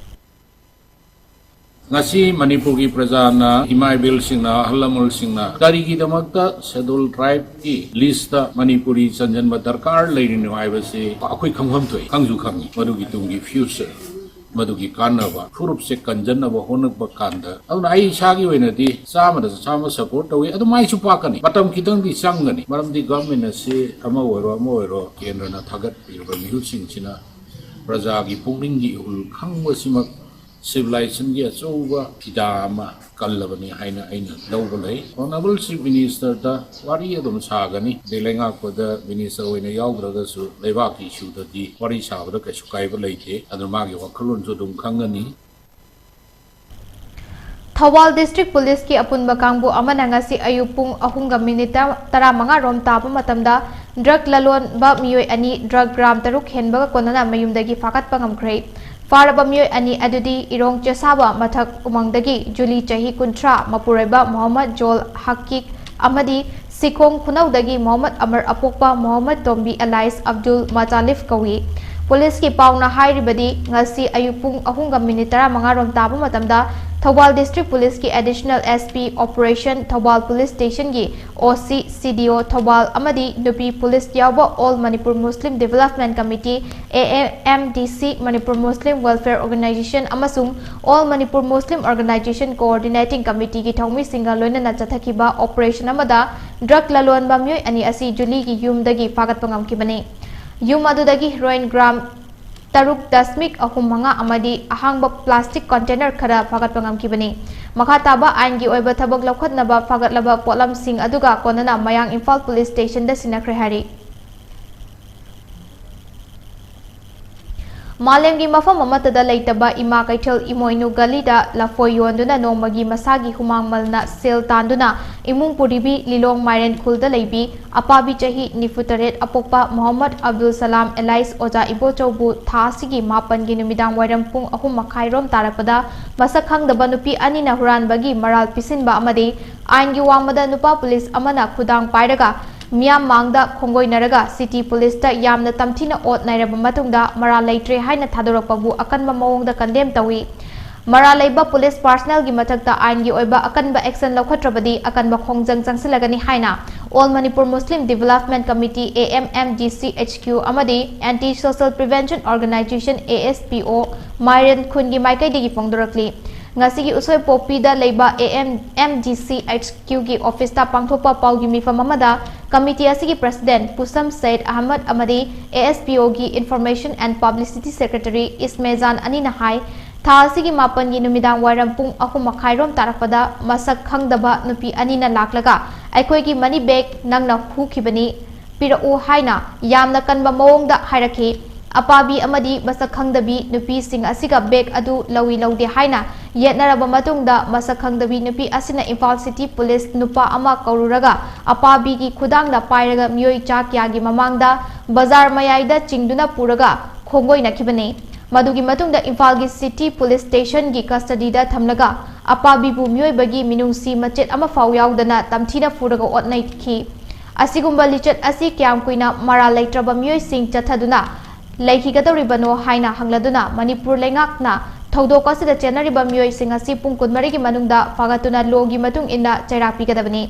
ꯉꯁꯤ ꯃꯅꯤꯄꯨꯔꯒꯤ ꯄ꯭ꯔꯖꯥꯅ, ꯏꯃꯥ ꯏꯕꯦꯜꯁꯤꯡꯅ, ꯑꯍꯜ ꯂꯃꯟꯁꯤꯡꯅ ꯀꯔꯤꯒꯤꯗꯃꯛꯇ Scheduled Tribeꯀꯤ listꯇ ꯃꯅꯤꯄꯨꯔꯤ ꯆꯟꯁꯤꯟꯕ ꯗꯔꯀꯥꯔ ꯂꯩꯔꯤꯅꯣ ꯍꯥꯏꯕꯁꯤ ꯑꯩꯈꯣꯏ ꯈꯪꯐꯝ ꯊꯣꯛꯏ, ꯈꯪꯁꯨ ꯈꯪꯉꯤ꯫ ꯃꯗꯨꯒꯤ ꯇꯨꯡꯒꯤ future, ꯃꯗꯨꯒꯤ ꯀꯥꯟꯅꯕ, ꯐꯨꯔꯨꯞꯁꯦ ꯀꯟꯖꯟꯅꯕ ꯍꯣꯠꯅꯕ ꯀꯥꯟꯗ, ꯑꯗꯨꯅ ꯑꯩ ꯏꯁꯥꯒꯤ ꯑꯣꯏꯅꯗꯤ ꯆꯥꯝꯃꯗ ꯆꯥꯝꯃ support ꯇꯧꯏ꯫ ꯑꯗꯨ ꯃꯥꯏꯁꯨ ꯄꯥꯛꯀꯅꯤ, ꯃꯇꯝ ꯈꯤꯇꯪꯗꯤ ꯆꯪꯒꯅꯤ꯫ ꯃꯔꯝꯗꯤ government ꯑꯁꯤ ꯑꯃ ꯑꯣꯏꯔꯣ ꯑꯃ ꯑꯣꯏꯔꯣ, ꯀꯦꯟꯗ꯭ꯔꯅ ꯊꯥꯒꯠꯄꯤꯔꯤꯕ ꯃꯤꯍꯨꯠꯁꯤꯡꯁꯤꯅ ꯄ꯭ꯔꯖꯥꯒꯤ ꯄꯨꯛꯅꯤꯡꯒꯤ ꯏꯍꯨꯜ ꯈꯪꯕꯁꯤꯃꯛ civilizationꯒꯤ ꯑꯆꯧꯕ ꯐꯤꯗꯥ ꯑꯃ ꯀꯜꯂꯕꯅꯤ ꯍꯥꯏꯅ ꯑꯩꯅ ꯂꯧꯕ ꯂꯩ꯫ Honourable Chief Ministerꯗ ꯋꯥꯔꯤ ꯑꯗꯨꯝ ꯁꯥꯒꯅꯤ, ꯑꯗꯩ ꯂꯩꯉꯥꯛꯄꯗ minister ꯑꯣꯏꯅ ꯌꯥꯎꯗ꯭ꯔꯒꯁꯨ ꯂꯩꯕꯥꯛꯀꯤ issueꯗꯗꯤ ꯋꯥꯔꯤ ꯁꯥꯕꯗ ꯀꯩꯁꯨ ꯀꯥꯏꯕ ꯂꯩꯇꯦ꯫ ꯑꯗꯨꯅ ꯃꯥꯒꯤ ꯋꯥꯈꯜꯂꯣꯟꯁꯨ ꯑꯗꯨꯝ ꯈꯪꯒꯅꯤ꯫ ꯊꯧꯕꯥꯜ District Policeꯀꯤ ꯑꯄꯨꯟꯕ ꯀꯥꯡꯕꯨ ꯑꯃꯅ ꯉꯁꯤ ꯑꯌꯨꯛ ꯄꯨꯡ ꯑꯍꯨꯝꯒ minute ꯇꯔꯥꯃꯉꯥ ꯔꯣꯝ ꯇꯥꯕ ꯃꯇꯝꯗ drug ꯂꯂꯣꯟꯕ ꯃꯤꯑꯣꯏ ꯑꯅꯤ drug gram ꯇꯔꯨꯛ ꯍꯦꯟꯕꯒ ꯀꯣꯟꯅꯅ ꯃꯌꯨꯝꯗꯒꯤ ꯐꯥꯒꯠꯄ ꯉꯝꯈ꯭ꯔꯦ꯫ ꯐꯥꯔꯕ ꯃꯤꯑꯣꯏ ꯑꯅꯤ ꯑꯗꯨꯗꯤ ꯏꯔꯣꯡ ꯆꯦꯁꯥꯕ ꯃꯊꯛ ꯎꯃꯪꯗꯒꯤ ꯖꯨꯂꯤ ꯆꯍꯤ ꯀꯨꯟꯊ꯭ꯔꯥ, ꯃꯄꯨꯔꯣꯏꯕ ꯃꯣꯍꯝꯃꯗ ꯖꯣꯜ ꯍꯀꯤꯛ ꯑꯃꯗꯤ ꯁꯤꯈꯣꯡ ꯈꯨꯅꯧꯗꯒꯤ ꯃꯣꯍꯝꯃꯗ ꯑꯃꯔ ꯑꯄꯣꯛꯄ ꯃꯣꯍꯝꯃꯗ ꯇꯣꯝꯕꯤ alias ꯑꯕꯗꯨꯜ ꯃꯆꯥꯂꯤꯐ ꯀꯧꯏ꯫ ꯄꯨꯂꯤꯁꯀꯤ ꯄꯥꯎꯅ ꯍꯥꯏꯔꯤꯕꯗꯤ, ꯉꯁꯤ ꯑꯌꯨꯛ ꯄꯨꯡ ꯑꯍꯨꯝꯒ minute ꯇꯔꯥꯃꯉꯥ ꯔꯣꯝ ꯇꯥꯕ ꯃꯇꯝꯗ ꯊꯧꯕꯥꯜ District Police ꯀꯤ Additional S P Operation, Thoubal Police Station ꯒꯤ O C, C D O Thoubal ꯑꯃꯗꯤ ꯅꯨꯄꯤ police ꯌꯥꯎꯕ All Manipur Muslim Development Committee, A M M D C, Manipur Muslim Welfare Organization ꯑꯃꯁꯨꯡ All Manipur Muslim Organization Coordinating Committee ꯒꯤ ꯊꯧꯃꯤꯁꯤꯡꯒ ꯂꯣꯏꯅꯅ ꯆꯠꯊꯈꯤꯕ operation ꯑꯃꯗ drug ꯂꯂꯣꯟꯕ ꯃꯤꯑꯣꯏ ꯑꯅꯤ ꯑꯁꯤ ꯖꯨꯂꯤꯒꯤ ꯌꯨꯝꯗꯒꯤ ꯐꯥꯒꯠꯄ ꯉꯝꯈꯤꯕꯅꯤ꯫ ꯌꯨꯝ ꯑꯗꯨꯗꯒꯤ heroin gram ꯇꯔꯨꯛ ꯗꯁꯃꯤꯛ ꯑꯍꯨꯝ ꯃꯉꯥ ꯑꯃꯗꯤ ꯑꯍꯥꯡꯕ plastic container ꯈꯔ ꯐꯥꯒꯠꯄ ꯉꯝꯈꯤꯕꯅꯤ꯫ ꯃꯈꯥ ꯇꯥꯕ ꯑꯥꯏꯟꯒꯤ ꯑꯣꯏꯕ ꯊꯕꯛ ꯂꯧꯈꯠꯅꯕ ꯐꯥꯒꯠꯂꯕ ꯄꯣꯠꯂꯝꯁꯤꯡ ꯑꯗꯨꯒ ꯀꯣꯟꯅꯅ ꯃꯌꯥꯡ ꯏꯝꯐꯥꯜ Police Station ꯗ ꯁꯤꯟꯅꯈ꯭ꯔꯦ ꯍꯥꯏꯔꯤ꯫ ꯃꯥꯂꯦꯝꯒꯤ ꯃꯐꯝ ꯑꯃꯠꯇꯗ ꯂꯩꯇꯕ ꯏꯃꯥ ꯀꯩꯊꯦꯜ ꯏꯃꯣꯏꯅꯨ ꯒꯂꯤꯗ ꯂꯐꯣꯏ ꯌꯣꯟꯗꯨꯅ ꯅꯣꯡꯃꯒꯤ ꯃꯁꯥꯒꯤ ꯍꯨꯃꯥꯡ ꯃꯜꯅ ꯁꯦꯜ ꯇꯥꯟꯗꯨꯅ ꯏꯃꯨꯡ ꯄꯨꯔꯤꯕꯤ ꯂꯤꯂꯣꯡ ꯃꯥꯏꯔꯦꯟ ꯈꯨꯜꯗ ꯂꯩꯕꯤ ꯑꯄꯥꯕꯤ ꯆꯍꯤ ꯅꯤꯐꯨ ꯇꯔꯦꯠ ꯑꯄꯣꯛꯄ ꯃꯣꯍꯝꯃꯗ ꯑꯕꯗꯨꯜ ꯁꯂꯥꯝ alias ꯑꯣꯖꯥ ꯏꯕꯣꯆꯧꯕꯨ ꯊꯥ ꯑꯁꯤꯒꯤ ꯃꯥꯄꯟꯒꯤ ꯅꯨꯃꯤꯗꯥꯡ ꯋꯥꯏꯔꯝ ꯄꯨꯡ ꯑꯍꯨꯝ ꯃꯈꯥꯏ ꯔꯣꯝ ꯇꯥꯔꯛꯄꯗ ꯃꯁꯛ ꯈꯪꯗꯕ ꯅꯨꯄꯤ ꯑꯅꯤꯅ ꯍꯨꯔꯥꯟꯕꯒꯤ ꯃꯔꯥꯜ ꯄꯤꯁꯤꯟꯕ ꯑꯃꯗꯤ ꯑꯥꯏꯟꯒꯤ ꯋꯥꯡꯃꯗ ꯅꯨꯄꯥ police ꯑꯃꯅ ꯈꯨꯗꯥꯡ ꯄꯥꯏꯔꯒ ꯃꯤꯌꯥꯝ ꯃꯥꯡꯗ ꯈꯣꯡꯒꯣꯏꯅꯔꯒ city police ꯇ ꯌꯥꯝꯅ ꯇꯝꯊꯤꯅ ꯑꯣꯠ ꯅꯩꯔꯕ ꯃꯇꯨꯡꯗ ꯃꯔꯥꯜ ꯂꯩꯇ꯭ꯔꯦ ꯍꯥꯏꯅ ꯊꯥꯗꯣꯔꯛꯄꯕꯨ ꯑꯀꯟꯕ ꯃꯑꯣꯡꯗ condemn ꯇꯧꯏ꯫ ꯃꯔꯥꯜ ꯂꯩꯕ police personnel ꯒꯤ ꯃꯊꯛꯇ ꯑꯥꯏꯟꯒꯤ ꯑꯣꯏꯕ ꯑꯀꯟꯕ action ꯂꯧꯈꯠꯇ꯭ꯔꯕꯗꯤ ꯑꯀꯟꯕ ꯈꯣꯡꯖꯪ ꯆꯪꯁꯤꯜꯂꯒꯅꯤ ꯍꯥꯏꯅ All Manipur Muslim Development Committee, A M M D C H Q ꯑꯃꯗꯤ Anti Social Prevention Organization, A S P O, ꯃꯥꯏꯔꯦꯟ ꯈꯨꯟꯒꯤ ꯃꯥꯏꯀꯩꯗꯒꯤ ꯐꯣꯡꯗꯣꯔꯛꯂꯤ꯫ ꯉꯁꯤꯒꯤ ꯎꯁꯣꯏꯄꯣꯛꯄꯤꯗ ꯂꯩꯕ A M M D C H Q ꯒꯤ office ꯇ ꯄꯥꯡꯊꯣꯛꯄ ꯄꯥꯎꯒꯤ ꯃꯤꯐꯝ ꯑꯃꯗ committee ꯑꯁꯤꯒꯤ president ꯄꯨꯁꯝ ꯁꯩꯗ ꯑꯍꯃꯗ ꯑꯃꯗꯤ A S P O ꯒꯤ Information and Publicity Secretary ꯏꯁꯃꯦꯖꯥꯟ ꯑꯅꯤꯅ ꯍꯥꯏ, ꯊꯥ ꯑꯁꯤꯒꯤ ꯃꯥꯄꯟꯒꯤ ꯅꯨꯃꯤꯗꯥꯡ ꯋꯥꯏꯔꯝ ꯄꯨꯡ ꯑꯍꯨꯝ ꯃꯈꯥꯏ ꯔꯣꯝ ꯇꯥꯔꯛꯄꯗ ꯃꯁꯛ ꯈꯪꯗꯕ ꯅꯨꯄꯤ ꯑꯅꯤꯅ ꯂꯥꯛꯂꯒ ꯑꯩꯈꯣꯏꯒꯤ money bag ꯅꯪꯅ ꯍꯨꯈꯤꯕꯅꯤ, ꯄꯤꯔꯛꯎ ꯍꯥꯏꯅ ꯌꯥꯝꯅ ꯀꯟꯕ ꯃꯑꯣꯡꯗ ꯍꯥꯏꯔꯛꯈꯤ꯫ ꯑꯄꯥꯕꯤ ꯑꯃꯗꯤ ꯃꯁꯛ ꯈꯪꯗꯕꯤ ꯅꯨꯄꯤꯁꯤꯡ ꯑꯁꯤꯒ bag ꯑꯗꯨ ꯂꯧꯏ ꯂꯧꯗꯦ ꯍꯥꯏꯅ ꯌꯦꯠꯅꯔꯕ ꯃꯇꯨꯡꯗ ꯃꯁꯛ ꯈꯪꯗꯕꯤ ꯅꯨꯄꯤ ꯑꯁꯤꯅ ꯏꯝꯐꯥꯜ city police ꯅꯨꯄꯥ ꯑꯃ ꯀꯧꯔꯨꯔꯒ ꯑꯄꯥꯕꯤꯒꯤ ꯈꯨꯗꯥꯡꯗ ꯄꯥꯏꯔꯒ ꯃꯤꯑꯣꯏ ꯆꯥ ꯀꯌꯥꯒꯤ ꯃꯃꯥꯡꯗ ꯕꯖꯥꯔ ꯃꯌꯥꯏꯗ ꯆꯤꯡꯗꯨꯅ ꯄꯨꯔꯒ ꯈꯣꯡꯒꯣꯏꯅꯈꯤꯕꯅꯤ꯫ ꯃꯗꯨꯒꯤ ꯃꯇꯨꯡꯗ ꯏꯝꯐꯥꯜꯒꯤ city police station ꯒꯤ custody ꯗ ꯊꯝꯂꯒ ꯑꯄꯥꯕꯤꯕꯨ ꯃꯤꯑꯣꯏꯕꯒꯤ ꯃꯤꯅꯨꯡꯁꯤ ꯃꯆꯦꯠ ꯑꯃꯐꯥꯎ ꯌꯥꯎꯗꯅ ꯇꯝꯊꯤꯅ ꯐꯨꯔꯒ ꯑꯣꯠ ꯅꯩꯈꯤ꯫ ꯑꯁꯤꯒꯨꯝꯕ ꯂꯤꯆꯠ ꯑꯁꯤ ꯀꯌꯥꯝ ꯀꯨꯏꯅ ꯃꯔꯥꯜ ꯂꯩꯇ꯭ꯔꯕ ꯃꯤꯑꯣꯏꯁꯤꯡ ꯆꯠꯊꯗꯨꯅ ꯂꯩꯈꯤꯒꯗꯧꯔꯤꯕꯅꯣ ꯍꯥꯏꯅ ꯍꯪꯂꯗꯨꯅ ꯃꯅꯤꯄꯨꯔ ꯂꯩꯉꯥꯛꯅ ꯊꯧꯗꯣꯛ ꯑꯁꯤꯗ ꯆꯦꯟꯅꯔꯤꯕ ꯃꯤꯑꯣꯏꯁꯤꯡ ꯑꯁꯤ ꯄꯨꯡ ꯀꯨꯟꯃꯔꯤꯒꯤ ꯃꯅꯨꯡꯗ ꯐꯥꯒꯠꯇꯨꯅ ꯂꯣꯒꯤ ꯃꯇꯨꯡ ꯏꯟꯅ ꯆꯩꯔꯥꯛ ꯄꯤꯒꯗꯕꯅꯤ꯫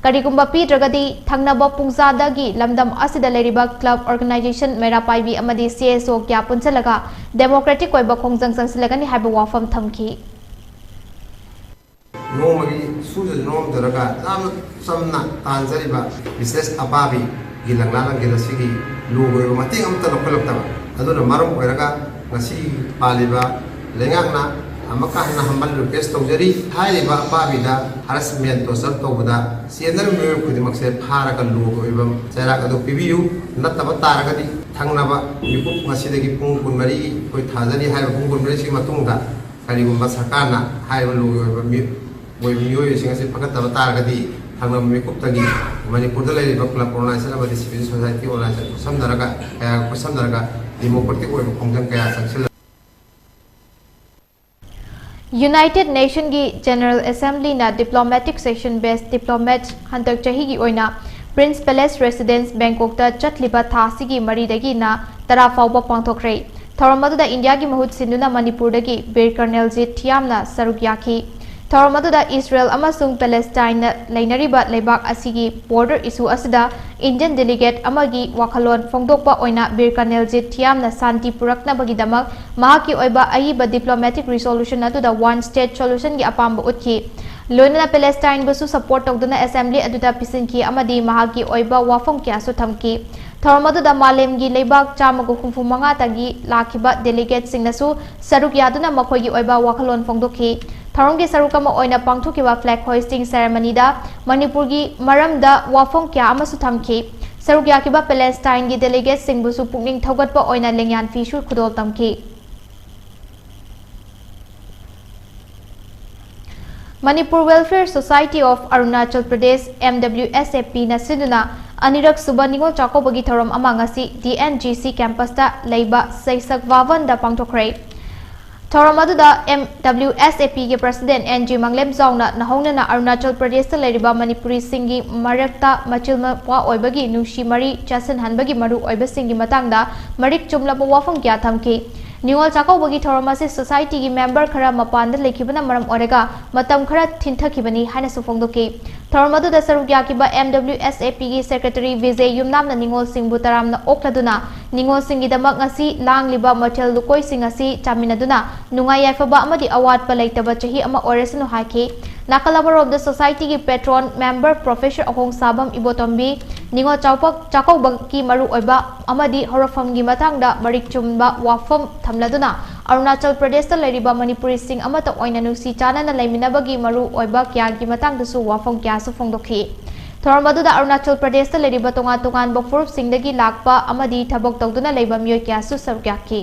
ꯀꯔꯤꯒꯨꯝꯕ ꯄꯤꯗ꯭ꯔꯒꯗꯤ ꯊꯪꯅꯕ ꯄꯨꯡꯖꯥꯗꯒꯤ ꯂꯝꯗꯝ ꯑꯁꯤꯗ ꯂꯩꯔꯤꯕ club, organization, ꯃꯩꯔꯥ ꯄꯥꯏꯕꯤ ꯑꯃꯗꯤ C S O ꯀꯌꯥ ꯄꯨꯟꯁꯤꯜꯂꯒ democratic ꯑꯣꯏꯕ ꯈꯣꯡꯖꯪ ꯆꯪꯁꯤꯜꯂꯒꯅꯤ ꯍꯥꯏꯕ ꯋꯥꯐꯝ ꯊꯝꯈꯤ꯫ ꯅꯣꯡꯃꯒꯤ ꯁꯨꯖ ꯅꯣꯝꯗꯔꯒ ꯌꯥꯝꯅ ꯆꯝꯅ ꯇꯥꯟꯖꯔꯤꯕ ꯃꯤꯁꯦꯁ ꯑꯄꯥꯕꯤꯒꯤ ꯂꯪꯂꯥ ꯂꯪꯒꯦꯜ ꯑꯁꯤꯒꯤ ꯂꯣꯒꯤ ꯑꯣꯏꯕ ꯃꯇꯦꯡ ꯑꯃꯠꯇ ꯂꯧꯈꯠꯂꯛꯇꯕ ꯑꯗꯨꯅ ꯃꯔꯝ ꯑꯣꯏꯔꯒ ꯉꯁꯤ ꯄꯥꯜꯂꯤꯕ ꯂꯩꯉꯥꯛꯅ ꯑꯃꯨꯛꯀ ꯍꯟꯅ humble request ꯇꯧꯖꯔꯤ꯫ ꯍꯥꯏꯔꯤꯕ ꯑꯄꯥꯕꯤꯗ harassment, torture ꯇꯧꯕꯗ ꯆꯦꯟꯅꯔꯤꯕ ꯃꯤꯑꯣꯏ ꯈꯨꯗꯤꯡꯃꯛꯁꯦ ꯐꯥꯔꯒ ꯂꯣꯒꯤ ꯑꯣꯏꯕ ꯆꯩꯔꯥꯛ ꯑꯗꯨ ꯄꯤꯕꯤꯌꯨ꯫ ꯅꯠꯇꯕ ꯇꯥꯔꯒꯗꯤ ꯊꯪꯅꯕ ꯃꯤꯀꯨꯞ ꯉꯁꯤꯗꯒꯤ ꯄꯨꯡ ꯀꯨꯟꯃꯔꯤ ꯑꯩꯈꯣꯏ ꯊꯥꯖꯔꯤ ꯍꯥꯏꯔꯤꯕ ꯄꯨꯡ ꯀꯨꯟꯃꯔꯤꯁꯤꯒꯤ ꯃꯇꯨꯡꯗ ꯀꯔꯤꯒꯨꯝꯕ ꯁꯔꯀꯥꯔꯅ ꯍꯥꯏꯔꯤꯕ ꯂꯣꯒꯤ ꯑꯣꯏꯕ ꯃꯤ-, ꯑꯣꯏꯕ ꯃꯤꯑꯣꯏꯁꯤꯡ ꯑꯁꯤ ꯐꯒꯠꯇꯕ ꯇꯥꯔꯒꯗꯤ ꯊꯪꯅꯕ ꯃꯤꯀꯨꯞꯇꯒꯤ ꯃꯅꯤꯄꯨꯔꯗ ꯂꯩꯔꯤꯕ club, organization ꯑꯃꯗꯤ civil society organization ꯈꯨꯠꯁꯝꯅꯔꯒ, ꯀꯌꯥ ꯈꯨꯠꯁꯝꯅꯔꯒ democratic ꯑꯣꯏꯕ ꯈꯣꯡꯖꯪ ꯀꯌꯥ ꯆꯪꯁꯤꯜꯂ United Nationꯒꯤ General Assemblyꯅ diplomatic session based diplomat ꯍꯟꯗꯛ ꯆꯍꯤꯒꯤ ꯑꯣꯏꯅ Prince Palace Residence Bangkokꯇ ꯆꯠꯂꯤꯕ ꯊꯥ ꯑꯁꯤꯒꯤ ꯃꯔꯤꯗꯒꯤꯅ ꯇꯔꯥ ꯐꯥꯎꯕ ꯄꯥꯡꯊꯣꯛꯈ꯭ꯔꯦ꯫ ꯊꯧꯔꯝ ꯑꯗꯨꯗ ꯏꯟꯗꯤꯌꯥꯒꯤ ꯃꯍꯨꯠ ꯁꯤꯟꯗꯨꯅ ꯃꯅꯤꯄꯨꯔꯗꯒꯤ ꯕꯤꯔ ꯀꯔꯅꯦꯜꯖꯤꯠ ꯊꯤꯌꯥꯝꯅ ꯁꯔꯨꯛ ꯌꯥꯈꯤ꯫ ꯊꯧꯔꯝ ꯑꯗꯨꯗ ꯏꯁꯔꯦꯜ ꯑꯃꯁꯨꯡ ꯄꯦꯂꯦꯁꯇꯥꯏꯟꯅ ꯂꯩꯅꯔꯤꯕ ꯂꯩꯕꯥꯛ ꯑꯁꯤꯒꯤ border issue ꯑꯁꯤꯗ Indian delegate ꯑꯃꯒꯤ ꯋꯥꯈꯜꯂꯣꯟ ꯐꯣꯡꯗꯣꯛꯄ ꯑꯣꯏꯅ ꯕꯤꯔ ꯀꯔꯅꯦꯜꯖꯤꯠ ꯊꯤꯌꯥꯝꯅ ꯁꯥꯟꯇꯤ ꯄꯨꯔꯛꯅꯕꯒꯤꯗꯃꯛ ꯃꯍꯥꯛꯀꯤ ꯑꯣꯏꯕ ꯑꯏꯕ diplomatic resolution ꯑꯗꯨꯗ one state solutionꯒꯤ ꯑꯄꯥꯝꯕ ꯎꯠꯈꯤ꯫ ꯂꯣꯏꯅꯅ ꯄꯦꯂꯦꯁꯇꯥꯏꯟꯕꯨꯁꯨ support ꯇꯧꯗꯨꯅ assembly ꯑꯗꯨꯗ ꯄꯤꯁꯤꯟꯈꯤ ꯑꯃꯗꯤ ꯃꯍꯥꯛꯀꯤ ꯑꯣꯏꯕ ꯋꯥꯐꯝ ꯀꯌꯥꯁꯨ ꯊꯝꯈꯤ꯫ ꯊꯧꯔꯝ ꯑꯗꯨꯗ ꯃꯥꯂꯦꯝꯒꯤ ꯂꯩꯕꯥꯛ ꯆꯥꯝꯃꯒ ꯍꯨꯝꯐꯨ ꯃꯉꯥꯗꯒꯤ ꯂꯥꯛꯈꯤꯕ delegateꯁꯤꯡꯅꯁꯨ ꯁꯔꯨꯛ ꯌꯥꯗꯨꯅ ꯃꯈꯣꯏꯒꯤ ꯑꯣꯏꯕ ꯋꯥꯈꯜꯂꯣꯟ ꯐꯣꯡꯗꯣꯛꯈꯤ꯫ ꯊꯧꯔꯝꯒꯤ ꯁꯔꯨꯛ ꯑꯃ ꯑꯣꯏꯅ ꯄꯥꯡꯊꯣꯛꯈꯤꯕ flag hoisting ceremonyꯗ ꯃꯅꯤꯄꯨꯔꯒꯤ ꯃꯔꯝꯗ ꯋꯥꯐꯝ ꯀꯌꯥ ꯑꯃꯁꯨ ꯊꯝꯈꯤ꯫ ꯁꯔꯨꯛ ꯌꯥꯈꯤꯕ ꯄꯦꯂꯦꯁꯇꯥꯏꯟꯒꯤ delegateꯁꯤꯡꯕꯨꯁꯨ ꯄꯨꯛꯅꯤꯡ ꯊꯧꯒꯠꯄ ꯑꯣꯏꯅ ꯂꯦꯡꯌꯥꯟ ꯐꯤꯁꯨ ꯈꯨꯗꯣꯜ ꯇꯝꯈꯤ꯫ Manipur Welfare Society of Arunachal Pradesh, M W S A P ꯅ ꯁꯤꯟꯗꯨꯅ ꯑꯅꯤꯔꯛ ꯁꯨꯕ ꯅꯤꯉꯣꯜ ꯆꯥꯛꯀꯧꯕꯒꯤ ꯊꯧꯔꯝ ꯑꯃ ꯉꯁꯤ D N G C campusꯇ ꯂꯩꯕ ꯁꯩꯁꯛ ꯚꯕꯟꯗ ꯄꯥꯡꯊꯣꯛꯈ꯭ꯔꯦ꯫ ꯊꯧꯔꯝ ꯑꯗꯨꯗ M W S A Pꯒꯤ President N G ꯃꯪꯂꯦꯝꯖꯥꯎꯅ ꯅꯧꯍꯧꯅꯅ ꯑꯔꯨꯅꯥꯆꯜ ꯄ꯭ꯔꯗꯦꯁꯇ ꯂꯩꯔꯤꯕ ꯃꯅꯤꯄꯨꯔꯤꯁꯤꯡꯒꯤ ꯃꯔꯛꯇ ꯃꯆꯤꯜ ꯃꯧꯄ꯭ꯋꯥ ꯑꯣꯏꯕꯒꯤ ꯅꯨꯡꯁꯤ ꯃꯔꯤ ꯆꯦꯠꯁꯤꯟꯍꯟꯕꯒꯤ ꯃꯔꯨ ꯑꯣꯏꯕꯁꯤꯡꯒꯤ ꯃꯇꯥꯡꯗ ꯃꯔꯤꯛ ꯆꯨꯝꯂꯕ ꯋꯥꯐꯝ ꯀꯌꯥ ꯊꯝꯈꯤ꯫ ꯅꯤꯉꯣꯜ ꯆꯥꯛꯀꯧꯕꯒꯤ ꯊꯧꯔꯝ ꯑꯁꯤ ꯁꯣꯁꯥꯏꯇꯤꯒꯤ ꯃꯦꯝꯕꯔ ꯈꯔ ꯃꯄꯥꯟꯗ ꯂꯩꯈꯤꯕꯅ ꯃꯔꯝ ꯑꯣꯏꯔꯒ ꯃꯇꯝ ꯈꯔ ꯊꯤꯟꯊꯈꯤꯕꯅꯤ ꯍꯥꯏꯅꯁꯨ ꯐꯣꯡꯗꯣꯛꯈꯤ꯫ ꯊꯧꯔꯝ ꯑꯗꯨꯗ ꯁꯔꯨꯛ ꯌꯥꯈꯤꯕ MWSAPꯒꯤ ꯁꯦꯀ꯭ꯔꯦꯇꯔꯤ ꯕꯤꯖꯦ ꯌꯨꯝꯅꯥꯝꯅ ꯅꯤꯉꯣꯜꯁꯤꯡꯕꯨ ꯇꯔꯥꯝꯅ ꯑꯣꯛꯂꯗꯨꯅ ꯅꯤꯉꯣꯜꯁꯤꯡꯒꯤꯗꯃꯛ ꯉꯁꯤ ꯂꯥꯡꯂꯤꯕ ꯃꯊꯦꯜ ꯂꯨꯀꯣꯏꯁꯤꯡ ꯑꯁꯤ ꯆꯥꯃꯤꯟꯅꯗꯨꯅ ꯅꯨꯡꯉꯥꯏ ꯌꯥꯏꯐꯕ ꯑꯃꯗꯤ ꯑꯋꯥꯠꯄ ꯂꯩꯇꯕ ꯆꯍꯤ ꯑꯃ ꯑꯣꯏꯔꯁꯅꯨ ꯍꯥꯏꯈꯤ꯫ ꯅꯥꯀꯜ ꯑꯃꯔꯣꯝꯗ ꯁꯣꯁꯥꯏꯇꯤꯒꯤ ꯄꯦꯇ꯭ꯔꯣꯟ ꯃꯦꯝꯕꯔ ꯄ꯭ꯔꯣꯐꯦꯁꯔ ꯑꯍꯣꯡꯁꯥꯕꯝ ꯏꯕꯣꯇꯣꯝꯕꯤ ꯅꯤꯉꯣꯜ ꯆꯥꯎꯄ-, ꯆꯥꯛꯀꯧꯕꯒꯤ ꯃꯔꯨꯑꯣꯏꯕ ꯑꯃꯗꯤ ꯍꯧꯔꯛꯐꯝꯒꯤ ꯃꯇꯥꯡꯗ ꯃꯔꯤꯛ ꯆꯨꯝꯕ ꯋꯥꯐꯝ ꯊꯝꯂꯗꯨꯅ ꯑꯔꯨꯅꯥꯆꯜ ꯄ꯭ꯔꯗꯦꯁꯇ ꯂꯩꯔꯤꯕ ꯃꯅꯤꯄꯨꯔꯤꯁꯤꯡ ꯑꯃꯠꯇ ꯑꯣꯏꯅ ꯅꯨꯡꯁꯤ ꯆꯥꯟꯅꯅ ꯂꯩꯃꯤꯟꯅꯕꯒꯤ ꯃꯔꯨꯑꯣꯏꯕ ꯀꯌꯥꯒꯤ ꯃꯇꯥꯡꯗꯁꯨ ꯋꯥꯐꯝ ꯀꯌꯥꯁꯨ ꯐꯣꯡꯗꯣꯛꯈꯤ꯫ ꯊꯧꯔꯝ ꯑꯗꯨꯗ ꯑꯔꯨꯅꯥꯆꯜ ꯄ꯭ꯔꯗꯦꯁꯇ ꯂꯩꯔꯤꯕ ꯇꯣꯉꯥꯟ ꯇꯣꯉꯥꯟꯕ ꯐꯨꯔꯨꯞꯁꯤꯡꯗꯒꯤ ꯂꯥꯛꯄ ꯑꯃꯗꯤ ꯊꯕꯛ ꯇꯧꯗꯨꯅ ꯂꯩꯕ ꯃꯤꯑꯣꯏ ꯀꯌꯥꯁꯨ ꯁꯔꯨꯛ ꯌꯥꯈꯤ꯫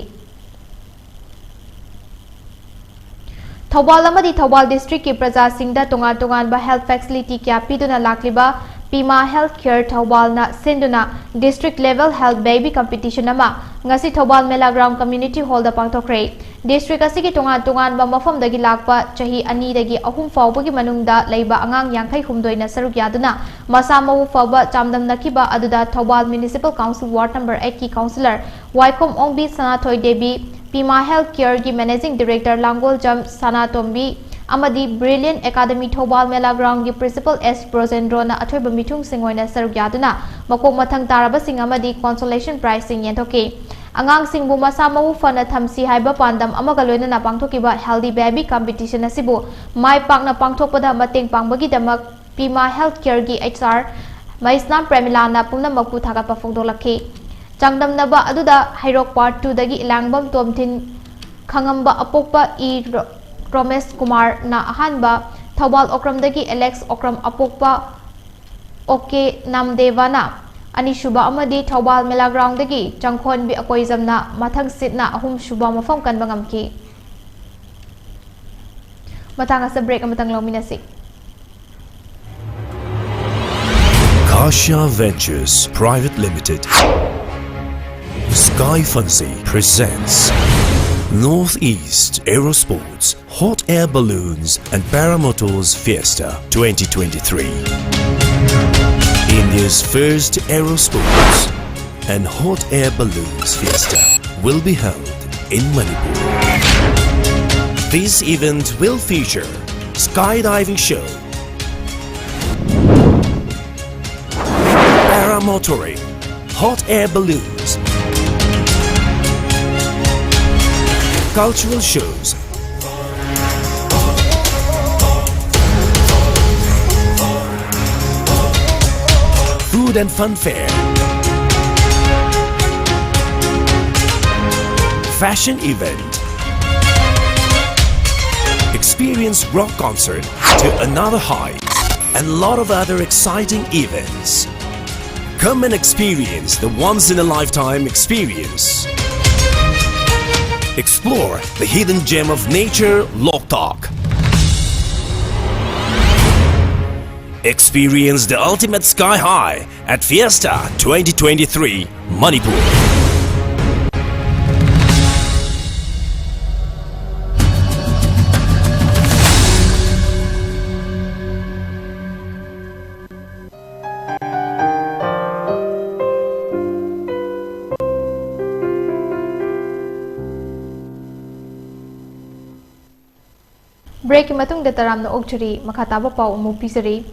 ꯊꯧꯕꯥꯜ ꯑꯃꯗꯤ ꯊꯧꯕꯥꯜ ꯗꯤꯁꯇ꯭ꯔꯤꯛꯀꯤ ꯄ꯭ꯔꯖꯥꯁꯤꯡꯗ ꯇꯣꯉꯥꯟ ꯇꯣꯉꯥꯟꯕ ꯍꯦꯜꯊ ꯐꯦꯁꯤꯂꯤꯇꯤ ꯀꯌꯥ ꯄꯤꯗꯨꯅ ꯂꯥꯛꯂꯤꯕ ꯄꯤꯃꯥ ꯍꯦꯜꯊ ꯀꯦꯌꯔ ꯊꯧꯕꯥꯜꯅ ꯁꯤꯟꯗꯨꯅ district level health baby competition ꯑꯃ ꯉꯁꯤ ꯊꯧꯕꯥꯜ ꯃꯦꯂꯥ ꯒ꯭ꯔꯥꯎꯟ ꯀꯝꯃ꯭ꯌꯨꯅꯤꯇꯤ ꯍꯣꯜꯗ ꯄꯥꯡꯊꯣꯛꯈ꯭ꯔꯦ꯫ ꯗꯤꯁꯇ꯭ꯔꯤꯛ ꯑꯁꯤꯒꯤ ꯇꯣꯉꯥꯟ ꯇꯣꯉꯥꯟꯕ ꯃꯐꯝꯗꯒꯤ ꯂꯥꯛꯄ ꯆꯍꯤ ꯑꯅꯤꯗꯒꯤ ꯑꯍꯨꯝ ꯐꯥꯎꯕꯒꯤ ꯃꯅꯨꯡꯗ ꯂꯩꯕ ꯑꯉꯥꯡ ꯌꯥꯡꯈꯩ ꯍꯨꯝꯗꯣꯏꯅ ꯁꯔꯨꯛ ꯌꯥꯗꯨꯅ ꯃꯁꯥ ꯃꯎ ꯐꯕ ꯆꯥꯡꯗꯝꯅꯈꯤꯕ ꯑꯗꯨꯗ Thoubal municipal council ward number ꯑꯩꯠꯀꯤ ꯀꯥꯎꯟꯁꯤꯂꯔ ꯋꯥꯏꯈꯣꯝ ꯑꯣꯡꯕꯤ ꯁꯅꯥꯊꯣꯏ ꯗꯦꯕꯤ, ꯄꯤꯃꯥ ꯍꯦꯜꯊ ꯀꯦꯌꯔꯒꯤ ꯃꯦꯅꯦꯖꯤꯡ ꯗꯤꯔꯦꯛꯇꯔ ꯂꯥꯡꯒꯣꯜꯖꯝ ꯁꯅꯥꯇꯣꯝꯕꯤ ꯑꯃꯗꯤ ꯕ꯭ꯔꯤꯂꯤꯌꯟ ꯑꯦꯀꯥꯗꯃꯤ ꯊꯧꯕꯥꯜ ꯃꯦꯂꯥ ꯒ꯭ꯔꯥꯎꯟꯒꯤ ꯄ꯭ꯔꯤꯟꯁꯤꯄꯥꯜ ꯑꯦꯁ ꯕ꯭ꯔꯣꯖꯦꯟꯗ꯭ꯔꯣꯅ ꯑꯊꯣꯏꯕ ꯃꯤꯊꯨꯡꯁꯤꯡ ꯑꯣꯏꯅ ꯁꯔꯨꯛ ꯌꯥꯗꯨꯅ ꯃꯀꯣꯛ ꯃꯊꯪ ꯇꯥꯔꯕꯁꯤꯡ ꯑꯃꯗꯤ ꯀꯣꯟꯁꯣꯂꯦꯁꯟ ꯄ꯭ꯔꯥꯏꯖꯁꯤꯡ ꯌꯦꯟꯊꯣꯛꯈꯤ꯫ ꯑꯉꯥꯡꯁꯤꯡꯕꯨ ꯃꯁꯥ ꯃꯎ ꯐꯅ ꯊꯝꯁꯤ ꯍꯥꯏꯕ ꯄꯥꯟꯗꯝ ꯑꯃꯒ ꯂꯣꯏꯅꯅ ꯄꯥꯡꯊꯣꯛꯈꯤꯕ ꯍꯦꯜꯗꯤ ꯕꯦꯕꯤ ꯀꯝꯄꯤꯇꯤꯁꯟ ꯑꯁꯤꯕꯨ ꯃꯥꯏ ꯄꯥꯛꯅ ꯄꯥꯡꯊꯣꯛꯄꯗ ꯃꯇꯦꯡ ꯄꯥꯡꯕꯒꯤꯗꯃꯛ ꯄꯤꯃꯥ ꯍꯦꯜꯊ ꯀꯦꯌꯔꯒꯤ HR ꯃꯩꯁꯅꯥꯝ ꯄ꯭ꯔꯦꯃꯤꯂꯥꯅ ꯄꯨꯝꯅꯃꯛꯄꯨ ꯊꯥꯒꯠꯄ ꯐꯣꯡꯗꯣꯛꯂꯛꯈꯤ꯫ ꯆꯥꯡꯗꯝꯅꯕ ꯑꯗꯨꯗ ꯍꯩꯔꯣꯛ ꯄꯥꯔꯠ ꯇꯨꯗꯒꯤ ꯏꯂꯥꯡꯕꯝ ꯇꯣꯝꯊꯤꯟ, ꯈꯪꯉꯝꯕ ꯑꯄꯣꯛꯄ ꯏ ꯔꯣ-, ꯔꯣꯃꯦꯁ ꯀꯨꯃꯥꯔꯅ ꯑꯍꯥꯟꯕ, ꯊꯧꯕꯥꯜ ꯑꯣꯀ꯭ꯔꯝꯗꯒꯤ ꯑꯦꯂꯦꯛꯁ ꯑꯣꯀ꯭ꯔꯝ ꯑꯄꯣꯛꯄ ꯑꯣ ꯀꯦ ꯅꯥꯝꯗꯦꯕꯅ ꯑꯅꯤꯁꯨꯕ ꯑꯃꯗꯤ ꯊꯧꯕꯥꯜ ꯃꯦꯂꯥ ꯒ꯭ꯔꯥꯎꯟꯗꯒꯤ ꯆꯪꯈꯣꯟꯕꯤ ꯑꯀꯣꯏꯖꯝꯅ ꯃꯊꯪ ꯁꯤꯠꯅ ꯑꯍꯨꯝꯁꯨꯕ ꯃꯐꯝ ꯀꯟꯕ ꯉꯝꯈꯤ꯫ ꯃꯇꯥꯡ ꯑꯁꯤꯗ ꯕ꯭ꯔꯦꯛ ꯑꯃꯇꯪ ꯂꯧꯃꯤꯟꯅꯁꯤ꯫ Kasha Ventures Private Limited. Sky Fancy presents Northeast Aerosports, Hot Air Balloons and Paramotors Fiesta twenty twenty-three. India's first aerosports and hot air balloons fiesta will be held in Manipur. This event will feature skydiving show, paramotoring, hot air balloons, cultural shows, food and fun fair, fashion event, experience rock concert to another height, and lot of other exciting events. Come and experience the once in a lifetime experience. Explore the hidden gem of nature, Loktak. Experience the ultimate sky high at Fiesta twenty twenty-three Manipur. Breakꯀꯤ ꯃꯇꯨꯡꯗ ꯇꯔꯥꯝꯅ ꯑꯣꯛꯆꯔꯤ꯫ ꯃꯈꯥ ꯇꯥꯕ ꯄꯥꯎ ꯑꯃꯨꯛ ꯄꯤꯖꯔꯤ꯫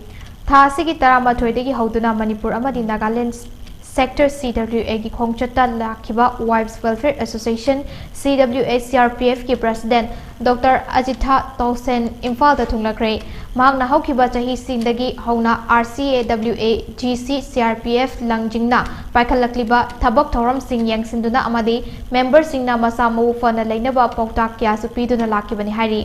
ꯊꯥ ꯑꯁꯤꯒꯤ ꯇꯔꯥꯃꯥꯊꯣꯏꯗꯒꯤ ꯍꯧꯗꯨꯅ ꯃꯅꯤꯄꯨꯔ ꯑꯃꯗꯤ Nagaland Sector C W Aꯒꯤ ꯈꯣꯡꯆꯠꯇ ꯂꯥꯛꯈꯤꯕ Wives Welfare Association, C W A C R P Fꯀꯤ President Doctor Ajitha Towson ꯏꯝꯐꯥꯜꯗ ꯊꯨꯡꯂꯈ꯭ꯔꯦ꯫ ꯃꯍꯥꯛꯅ ꯍꯧꯈꯤꯕ ꯆꯍꯤꯁꯤꯡꯗꯒꯤ ꯍꯧꯅ R C A W A, G C, C R P F ꯂꯪꯁꯤꯡꯅ ꯄꯥꯏꯈꯠꯂꯛꯂꯤꯕ ꯊꯕꯛ ꯊꯧꯔꯝꯁꯤꯡ ꯌꯦꯡꯁꯤꯟꯗꯨꯅ ꯑꯃꯗꯤ memberꯁꯤꯡꯅ ꯃꯁꯥ ꯃꯎ ꯐꯅ ꯂꯩꯅꯕ ꯄꯥꯎꯇꯥꯛ ꯀꯌꯥꯁꯨ ꯄꯤꯗꯨꯅ ꯂꯥꯛꯈꯤꯕꯅꯤ ꯍꯥꯏꯔꯤ꯫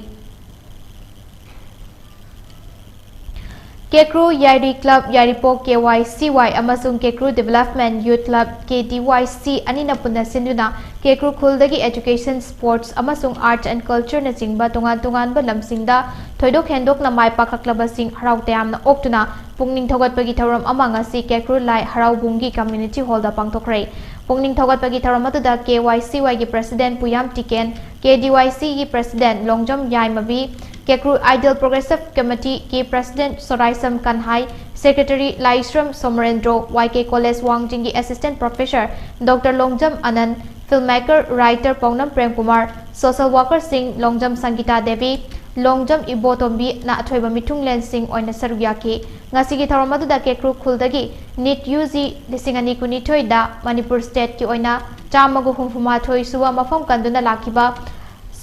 ꯀꯦꯀ꯭ꯔꯨ ꯌꯥꯏꯔꯤ Club, ꯌꯥꯏꯔꯤꯄꯣꯛ K Y C Y ꯑꯃꯁꯨꯡ ꯀꯦꯀ꯭ꯔꯨ Development Youth Club, K D Y C ꯑꯅꯤꯅ ꯄꯨꯟꯅ ꯁꯤꯟꯗꯨꯅ ꯀꯦꯀ꯭ꯔꯨ ꯈꯨꯜꯗꯒꯤ education, sports ꯑꯃꯁꯨꯡ arts and cultureꯅꯆꯤꯡꯕ ꯇꯣꯉꯥꯟ ꯇꯣꯉꯥꯟꯕ ꯂꯝꯁꯤꯡꯗ ꯊꯣꯏꯗꯣꯛ ꯍꯦꯟꯗꯣꯛꯅ ꯃꯥꯏ ꯄꯥꯛꯂꯛꯂꯕꯁꯤꯡ ꯍꯔꯥꯎ ꯇꯌꯥꯝꯅ ꯑꯣꯛꯇꯨꯅ ꯄꯨꯛꯅꯤꯡ ꯊꯧꯒꯠꯄꯒꯤ ꯊꯧꯔꯝ ꯑꯃ ꯉꯁꯤ ꯀꯦꯀ꯭ꯔꯨ ꯂꯥꯏ ꯍꯔꯥꯎꯕꯨꯡꯒꯤ community hallꯗ ꯄꯥꯡꯊꯣꯛꯈ꯭ꯔꯦ꯫ ꯄꯨꯛꯅꯤꯡ ꯊꯧꯒꯠꯄꯒꯤ ꯊꯧꯔꯝ ꯑꯗꯨꯗ K Y C Yꯒꯤ President ꯄꯨꯌꯥꯝ ꯇꯤꯀꯦꯟ, K D Y Cꯒꯤ President Longjam ꯌꯥꯏꯃꯕꯤ, ꯀꯦꯀ꯭ꯔꯨ Ideal Progressive Committeeꯒꯤ President ꯁꯣꯔꯥꯏꯁꯝ ꯀꯟꯍꯥꯏ, Secretary ꯂꯥꯏꯁ꯭ꯔꯝ ꯁꯣꯃꯔꯦꯟꯗ꯭ꯔꯣ, Y K College ꯋꯥꯡꯖꯤꯡꯒꯤ Assistant Professor Doctor Longjam ꯑꯅꯟ, filmmaker, writer ꯄꯥꯎꯅꯝ Prem Kumar, social workerꯁꯤꯡ Longjam ꯁꯪꯒꯤꯇꯥ Devi, Longjam ꯏꯕꯣꯇꯣꯝꯕꯤꯅ ꯑꯊꯣꯏꯕ ꯃꯤꯊꯨꯡꯂꯦꯟꯁꯤꯡ ꯑꯣꯏꯅ ꯁꯔꯨꯛ ꯌꯥꯈꯤ꯫ ꯉꯁꯤꯒꯤ ꯊꯧꯔꯝ ꯑꯗꯨꯗ ꯀꯦꯀ꯭ꯔꯨ ꯈꯨꯜꯗꯒꯤ NEET UG ꯂꯤꯁꯤꯡ ꯑꯅꯤ ꯀꯨꯟꯅꯤꯊꯣꯏꯗ ꯃꯅꯤꯄꯨꯔ stateꯀꯤ ꯑꯣꯏꯅ ꯆꯥꯝꯃꯒ ꯍꯨꯝꯐꯨ ꯃꯥꯊꯣꯏ ꯁꯨꯕ ꯃꯐꯝ ꯀꯟꯗꯨꯅ ꯂꯥꯛꯈꯤꯕ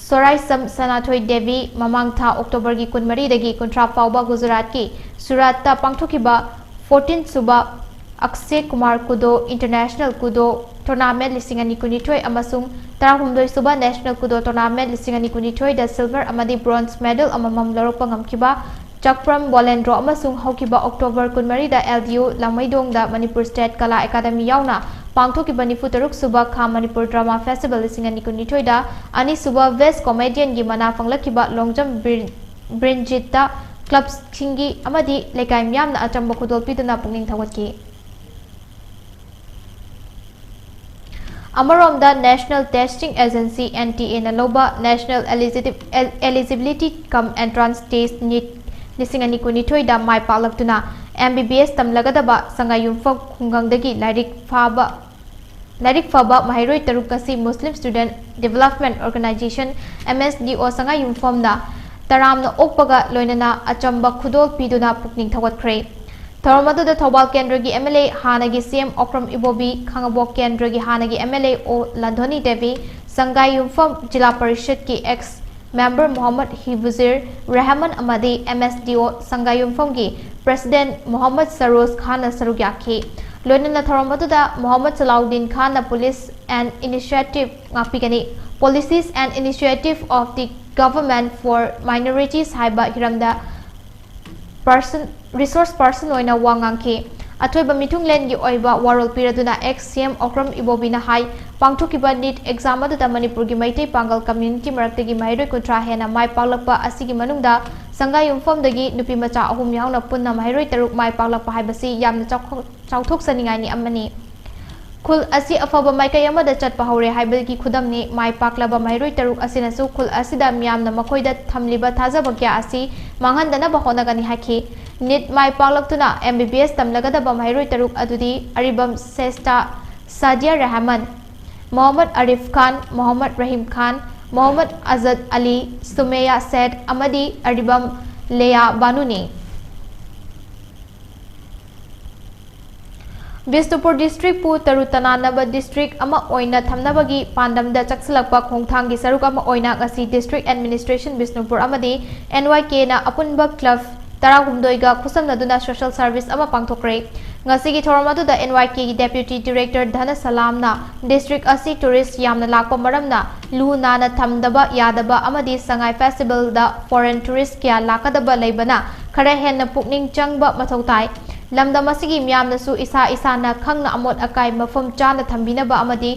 ꯁꯣꯔꯥꯏꯁꯝ ꯁꯅꯥꯊꯣꯏ ꯗꯦꯕꯤ, ꯃꯃꯥꯡ ꯊꯥ Octoberꯒꯤ ꯀꯨꯟꯃꯔꯤꯗꯒꯤ ꯀꯨꯟꯊ꯭ꯔꯥ ꯐꯥꯎꯕ ꯒꯨꯖꯔꯥꯠꯀꯤ ꯁꯨꯔꯥꯠꯇ ꯄꯥꯡꯊꯣꯛꯈꯤꯕ fourteen ꯁꯨꯕ ꯑꯛꯁꯦ ꯀꯨꯃꯥꯔ ꯀꯨꯗꯣ International ꯀꯨꯗꯣ Tournament ꯂꯤꯁꯤꯡ ꯑꯅꯤ ꯀꯨꯟꯅꯤꯊꯣꯏ ꯑꯃꯁꯨꯡ ꯇꯔꯥꯍꯨꯝꯗꯣꯏ ꯁꯨꯕ National ꯀꯨꯗꯣ Tournament ꯂꯤꯁꯤꯡ ꯑꯅꯤ ꯀꯨꯟꯅꯤꯊꯣꯏꯗ silver ꯑꯃꯗꯤ bronze medal ꯑꯃꯃꯝ ꯂꯧꯔꯛꯄ ꯉꯝꯈꯤꯕ ꯆꯛꯄ꯭ꯔꯝ ꯕꯣꯂꯦꯟꯗ꯭ꯔꯣ ꯑꯃꯁꯨꯡ ꯍꯧꯈꯤꯕ October ꯀꯨꯟꯃꯔꯤꯗ L D U ꯂꯥꯡꯃꯩꯗꯣꯡꯗ ꯃꯅꯤꯄꯨꯔ State ꯀꯂꯥ ꯑꯦꯀꯥꯗꯃꯤ ꯌꯥꯎꯅ ꯄꯥꯡꯊꯣꯛꯈꯤꯕ ꯅꯤꯐꯨ ꯇꯔꯨꯛ ꯁꯨꯕ ꯈꯥ ꯃꯅꯤꯄꯨꯔ Drama Festival ꯂꯤꯁꯤꯡ ꯑꯅꯤ ꯀꯨꯟꯅꯤꯊꯣꯏꯗ ꯑꯅꯤꯁꯨꯕ Best Comedianꯒꯤ ꯃꯅꯥ ꯐꯪꯂꯛꯈꯤꯕ ꯂꯣꯡꯖꯝ ꯕ꯭ꯔꯤꯟ-, ꯕ꯭ꯔꯤꯟꯖꯤꯠꯇ clubꯁꯤꯡꯒꯤ ꯑꯃꯗꯤ ꯂꯩꯀꯥꯏ ꯃꯤꯌꯥꯝꯅ ꯑꯆꯝꯕ ꯈꯨꯗꯣꯜ ꯄꯤꯗꯨꯅ ꯄꯨꯛꯅꯤꯡ ꯊꯧꯒꯠꯈꯤ꯫ ꯑꯃꯔꯣꯝꯗ, National Testing Agency, N T Aꯅ ꯂꯧꯕ National Eligibi-, El-, Eligibility cum Entrance Test, NEET ꯂꯤꯁꯤꯡ ꯑꯅꯤ ꯀꯨꯟꯅꯤꯊꯣꯏꯗ ꯃꯥꯏ ꯄꯥꯛꯂꯛꯇꯨꯅ M B B S ꯇꯝꯂꯒꯗꯕ ꯁꯉꯥꯏꯌꯨꯝꯐꯝ ꯈꯨꯡꯒꯪꯗꯒꯤ ꯂꯥꯏꯔꯤꯛ ꯐꯥꯕ, ꯂꯥꯏꯔꯤꯛ ꯐꯕ ꯃꯍꯩꯔꯣꯏ ꯇꯔꯨꯛ ꯑꯁꯤ Muslim Student Development Organisation, M S D O, ꯁꯉꯥꯏꯌꯨꯝꯐꯝꯅ ꯇꯔꯥꯝꯅ ꯑꯣꯛꯄꯒ ꯂꯣꯏꯅꯅ ꯑꯆꯝꯕ ꯈꯨꯗꯣꯜ ꯄꯤꯗꯨꯅ ꯄꯨꯛꯅꯤꯡ ꯊꯧꯒꯠꯈ꯭ꯔꯦ꯫ ꯊꯧꯔꯝ ꯑꯗꯨꯗ ꯊꯧꯕꯥꯜ ꯀꯦꯟꯗ꯭ꯔꯒꯤ M L A ꯍꯥꯟꯅꯒꯤ C M ꯑꯣꯀ꯭ꯔꯝ ꯏꯕꯣꯕꯤ, ꯈꯥꯉꯕꯣꯛ ꯀꯦꯟꯗ꯭ꯔꯒꯤ ꯍꯥꯟꯅꯒꯤ M L A ꯑꯣ ꯂꯥꯟꯙꯣꯅꯤ ꯗꯦꯕꯤ, ꯁꯪꯒꯥꯏ ꯌꯨꯝꯐꯝ ꯖꯤꯂꯥ ꯄꯔꯤꯁꯠꯀꯤ ex member ꯃꯣꯍꯝꯃꯗ ꯍꯤꯕꯨꯖꯤꯔ ꯔꯦꯍꯃꯟ ꯑꯃꯗꯤ M S D O ꯁꯪꯒꯥꯏ ꯌꯨꯝꯐꯝꯒꯤ President Mohammad Saroj ꯈꯥꯟꯅ ꯁꯔꯨꯛ ꯌꯥꯈꯤ꯫ ꯂꯣꯏꯅꯅ ꯊꯧꯔꯝ ꯑꯗꯨꯗ ꯃꯣꯍꯝꯃꯗ ꯁꯂꯥꯎꯗꯤꯟ ꯈꯥꯟꯅ Police and Initiative ꯉꯥꯛꯄꯤꯒꯅꯤ꯫ Policies and Initiative of the Government for Minorities ꯍꯥꯏꯕ ꯍꯤꯔꯝꯗ person, resource person ꯑꯣꯏꯅ ꯋꯥ ꯉꯥꯡꯈꯤ꯫ ꯑꯊꯣꯏꯕ ꯃꯤꯊꯨꯡꯂꯦꯟꯒꯤ ꯑꯣꯏꯕ ꯋꯥꯔꯣꯜ ꯄꯤꯔꯗꯨꯅ ex C M ꯑꯣꯀ꯭ꯔꯝ ꯏꯕꯣꯕꯤꯅ ꯍꯥꯏ, ꯄꯥꯡꯊꯣꯛꯈꯤꯕ NEET exam ꯑꯗꯨꯗ ꯃꯅꯤꯄꯨꯔꯒꯤ ꯃꯩꯇꯩ ꯄꯥꯡꯒꯜ community ꯃꯔꯛꯇꯒꯤ ꯃꯍꯩꯔꯣꯏ ꯀꯨꯟꯊ꯭ꯔꯥ ꯍꯦꯟꯅ ꯃꯥꯏ ꯄꯥꯛꯂꯛꯄ ꯑꯁꯤꯒꯤ ꯃꯅꯨꯡꯗ ꯁꯪꯒꯥꯏ ꯌꯨꯝꯐꯝꯗꯒꯤ ꯅꯨꯄꯤ ꯃꯆꯥ ꯑꯍꯨꯝ ꯌꯥꯎꯅ ꯄꯨꯟꯅ ꯃꯍꯩꯔꯣꯏ ꯇꯔꯨꯛ ꯃꯥꯏ ꯄꯥꯛꯂꯛꯄ ꯍꯥꯏꯕꯁꯤ ꯌꯥꯝꯅ ꯆꯥꯎꯈꯣ-, ꯆꯥꯎꯊꯣꯛꯆꯅꯤꯡꯉꯥꯏꯅꯤ ꯑꯃꯅꯤ꯫ ꯈꯨꯜ ꯑꯁꯤ ꯑꯐꯕ ꯃꯥꯏꯀꯩ ꯑꯃꯗ ꯆꯠꯄ ꯍꯧꯔꯦ ꯍꯥꯏꯕꯒꯤ ꯈꯨꯗꯝꯅꯤ꯫ ꯃꯥꯏ ꯄꯥꯛꯂꯕ ꯃꯍꯩꯔꯣꯏ ꯇꯔꯨꯛ ꯑꯁꯤꯅꯁꯨ ꯈꯨꯜ ꯑꯁꯤꯗ ꯃꯤꯌꯥꯝꯅ ꯃꯈꯣꯏꯗ ꯊꯝꯂꯤꯕ ꯊꯥꯖꯕ ꯀꯌꯥ ꯑꯁꯤ ꯃꯥꯡꯍꯟꯗꯅꯕ ꯍꯣꯠꯅꯒꯅꯤ ꯍꯥꯏꯈꯤ꯫ NEET ꯃꯥꯏ ꯄꯥꯛꯂꯛꯇꯨꯅ M B B S ꯇꯝꯂꯒꯗꯕ ꯃꯍꯩꯔꯣꯏ ꯇꯔꯨꯛ ꯑꯗꯨꯗꯤ ꯑꯔꯤꯕꯝ ꯁ꯭ꯔꯦꯁꯇ, ꯁꯥꯗꯤꯌꯥ ꯔꯦꯍꯃꯟ, ꯃꯣꯍꯝꯃꯗ ꯑꯥꯔꯤꯐ ꯈꯥꯟ, ꯃꯣꯍꯝꯃꯗ ꯔꯍꯤꯝ ꯈꯥꯟ, ꯃꯣꯍꯝꯃꯗ ꯑꯖꯗ ꯑꯂꯤ, ꯁꯨꯃꯦꯌꯥ ꯁꯦꯊ ꯑꯃꯗꯤ ꯑꯔꯤꯕꯝ ꯂꯦꯌꯥ ꯕꯥꯅꯨꯅꯤ꯫ ꯕꯤꯁꯅꯨꯄꯨꯔ ꯗꯤꯁꯇ꯭ꯔꯤꯛꯄꯨ ꯇꯔꯨ ꯇꯅꯥꯟꯅꯕ ꯗꯤꯁꯇ꯭ꯔꯤꯛ ꯑꯃ ꯑꯣꯏꯅ ꯊꯝꯅꯕꯒꯤ ꯄꯥꯟꯗꯝꯗ ꯆꯪꯁꯤꯜꯂꯛꯄ ꯈꯣꯡꯊꯥꯡꯒꯤ ꯁꯔꯨꯛ ꯑꯃ ꯑꯣꯏꯅ ꯉꯁꯤ ꯗꯤꯁꯇ꯭ꯔꯤꯛ ꯑꯦꯗꯃꯤꯅꯤꯁꯇ꯭ꯔꯦꯁꯟ ꯕꯤꯁꯅꯨꯄꯨꯔ ꯑꯃꯗꯤ ꯑꯦꯟ ꯋꯥꯏ ꯀꯦꯅ ꯑꯄꯨꯟꯕ ꯀ꯭ꯂꯕ ꯇꯔꯥꯍꯨꯝꯗꯣꯏꯒ ꯈꯨꯠꯁꯝꯅꯗꯨꯅ ꯁꯣꯁꯦꯜ ꯁꯔꯚꯤꯁ ꯑꯃ ꯄꯥꯡꯊꯣꯛꯈ꯭ꯔꯦ꯫ ꯉꯁꯤꯒꯤ ꯊꯧꯔꯝ ꯑꯗꯨꯗ ꯑꯦꯟ ꯋꯥꯏ ꯀꯦꯒꯤ ꯗꯦꯄ꯭ꯌꯨꯇꯤ ꯗꯤꯔꯦꯛꯇꯔ ꯙꯅ ꯁꯂꯥꯝꯅ ꯗꯤꯁꯇ꯭ꯔꯤꯛ ꯑꯁꯤ ꯇꯨꯔꯤꯁ ꯌꯥꯝꯅ ꯂꯥꯛꯄ ꯃꯔꯝꯅ ꯂꯨ ꯅꯥꯟꯅ ꯊꯝꯗꯕ ꯌꯥꯗꯕ ꯑꯃꯗꯤ ꯁꯉꯥꯏ ꯐꯦꯁꯇꯤꯚꯦꯜꯗ ꯐꯣꯔꯦꯟ ꯇꯨꯔꯤꯁ ꯀꯌꯥ ꯂꯥꯛꯀꯗꯕ ꯂꯩꯕꯅ ꯈꯔ ꯍꯦꯟꯅ ꯄꯨꯛꯅꯤꯡ ꯆꯪꯕ ꯃꯊꯧ ꯇꯥꯏ꯫ ꯂꯝꯗꯝ ꯑꯁꯤꯒꯤ ꯃꯤꯌꯥꯝꯅꯁꯨ ꯏꯁꯥ ꯏꯁꯥꯅ ꯈꯪꯅ ꯑꯃꯣꯠ ꯑꯀꯥꯏ ꯃꯐꯝ ꯆꯥꯅ ꯊꯝꯕꯤꯅꯕ ꯑꯃꯗꯤ